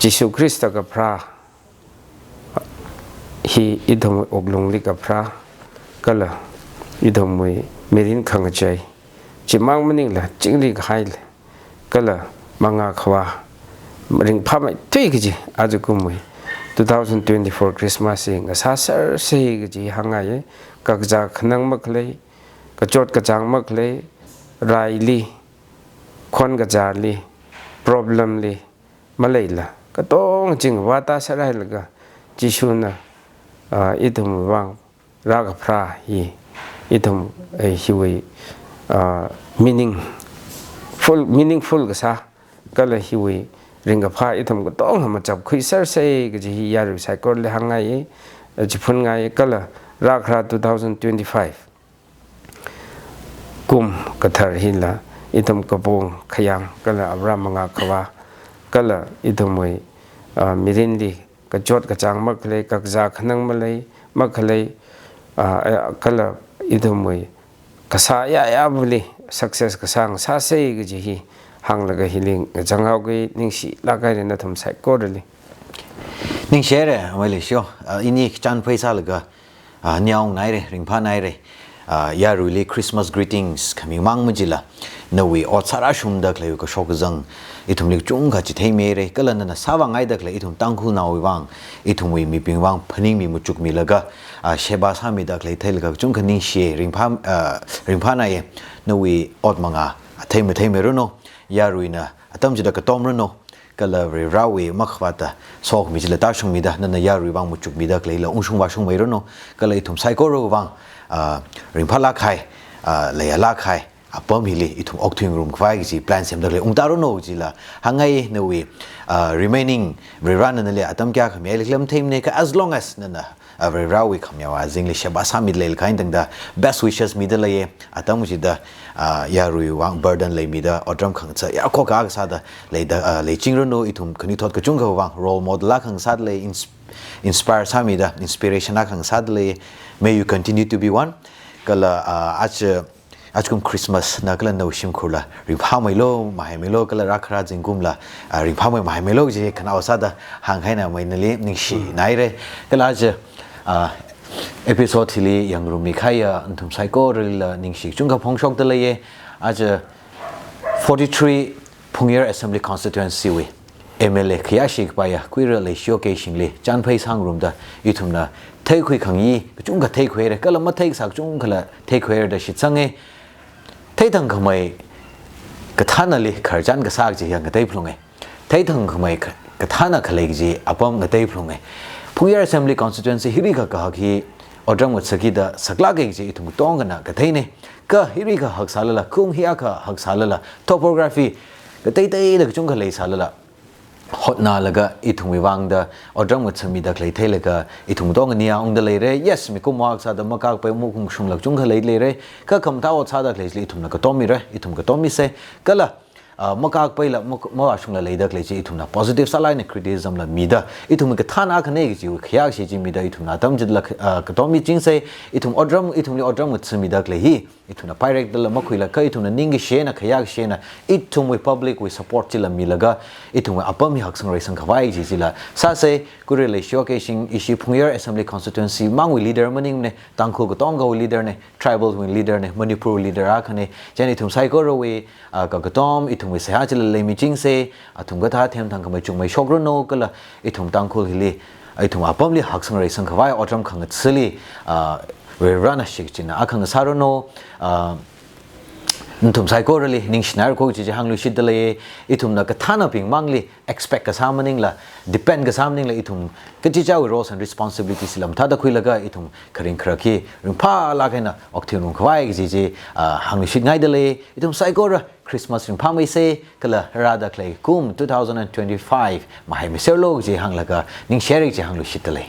Jesu Christa kapharā hi ithum wuklungli kapharā, kala ithumwui mirin khangachei, chimang maningla chingri kahaila, kala mangā khavā ringphāmeithui kaji ajakumwui two thousand twenty-four Christmas hi ngasāsersa kaji hāngngaiya. Kakazā khanang makhalei, kachot kachāng makhalei, raili, khon kazārli, problem li maleila, katonga chingvāta sārailaga, Jishuna, ah, ithum vang rākapharā hi, ithum, eh, hiwui, ah, meaningful, meaningful kasā, kala hiwui ringkaphā ithum katonga machapkhuisersa kaji hi yarui saikorali hāngngaiya, eh, chiphunngai, kala rākharā two thousand twenty-five kum kathar hila, ithum kapong khayang, kala avara mangā khavā, kala ithumwui, ah, mirinli kachot kachāng makhalei, kakazā khanang malei, makhalei, ah, eh, kala ithumwui kasā yayāvali success kasā ngasāsa kaji hi hānglaga hili ngachang haoki. Ningshilāk haira nathum saikorali. Ningshihaira, Amei Leishiyo. Ah, ini chānphai sālaga, ah, ningyāng unghaira, ringphāhaira. Ah, yaruili Christmas greetings khami mang majila, nawui ot sārāshungda khaleiwui kashok kazang ithumli kachungkha chitheimihaira, kala nana sāvāngaida khalei ithum Tangkhulnaowui vang, ithumwui mibing vang phaningmi machukmilaga, ah, sheba sāmida khalei theilaga kachungkha ningshiya, ringphā, ah, ringphānaiya. Nawui ot mangā athei matheimiranu, yaruina atam chida katomranu, kala Varivarāwui makhavāta sokhami chila tāshungmida, nana yarui vang machukmida khaleila ungshung vāshungmeiranu, kala ithum saikorawui vang, ah, ringphālāk kahai, ah, leiyalāk kahai apam hili ithum okthuingarum khavai kaji plan semda khalei ungtāranu kajila hāngngai. Nawui, ah, remaining Varivarāna nali atam kayākha mihaili khalei matheimana, kha as long as nana, ah, Varivarāwui khamayā azingli sheba sāmida leilakha eina tangda best wishes mida leiya. Atam chida, ah, yaruiwui vang burden leimida otram khangatha yarkhok akha sāda leida, ah, leichingranu. Ithum khanuithot kachungkhawui vang role model akha ngasāda lei, ins-, inspire sāmida, inspiration akha ngasāda lei. May you continue to be one. Kala, ah, aja, ajakum Christmas na kala nawui shimkhurla ringphāmeilu, mahaimeilu, kala rākharā zingkumla, ah, ringphāmei mahaimeilu kaji khanaowa sāda hāngkahaina Amei nali, ningshinaira. Kala aja, ah, episode hili yangngarummikahaiya nathum saikoralila ningshi kachungkha phongshokda leiya. Aja forty-three Phungyar Assembly Constituency wui M L A khayāshi kapaiya Kuira Leishiyo Keishingli chānphai sāngarumda ithumna theikhui khangai kachungkha theikhuihaira, kala matheikasā kachungkhala theikhuihaira da shitsanga. Theithangkhamei kathānali khararchan kasā kaji hi ngateiphalunga. Theithangkhamei ka-, kathāna khalei kaji apam ngateiphalunga. Phungyar Assembly Constituency hirikha kahak hi otram ngathaki da saklāka kaji ithum katongana katheina. Kha hirikha haksālala, khaung hiyākha haksālala, topography kateiteida kachungkha leisālala, hotnalaga ithumwui vangda otram ngathamida khalei theilaga ithum katonga ningyāng ungda leira. Yes, mikumo akha sāda makakpai maungshungla kachungkha leileira. Kha khamathā ot sāda khaleili ithumna katom mira, ithum katom misa. Kala, ah, makakpaila, mak-, mavāshungla leida khalei chi ithumna positive sālāk eina criticism la mida, ithumwui kathāna akhana kaji khayākashi chi mida, ithumna atam chila, ah, katom michingsa. Ithum otram, ithumli otram ngathamida khalei hi ithumna pairekdala makhuilaga, ithumna ningkashi eina, khayākashi eina, ithumwui public wui support chila milaga, ithumwui apam hi haksang reisang khavai chi chila sāsa. Kuira Leishiyo Keishing ishi Phungyar Assembly Constituency mangwui leader maningmana, Tangkhul katongawui leader na, tribal wui leader na, Manipur leader akhana. Chieina ithum saikorawui, ah, kakatom, ithumwui seihā chila leimichingsa. Athum kathā themthangkhamei chungmeishokranu, kala ithum Tangkhul hili, ithum apamli haksang reisang khavai otram khangathāli, ah, Varivarana shichinna akha ngasāranu, ah, nathum saikorali ningshinairako kaji chi hāngluishitdalei. Ithumna kathānabing mangli expect kasā maningla, depend kasā maningla, ithum kachichāwui roles and responsibilities lam thāda khuilaga ithum kharing kharak hi ringphālāk eina okthuinung khavai kaji chi, ah, hāngluishitngaidalei. Ithum saikora Christmas ringphāmeisa, kala rāda khalei kum two thousand and twenty-five mahaimeisāranu kaji hānglaga ningshihaira kaji hāngluishitdalei.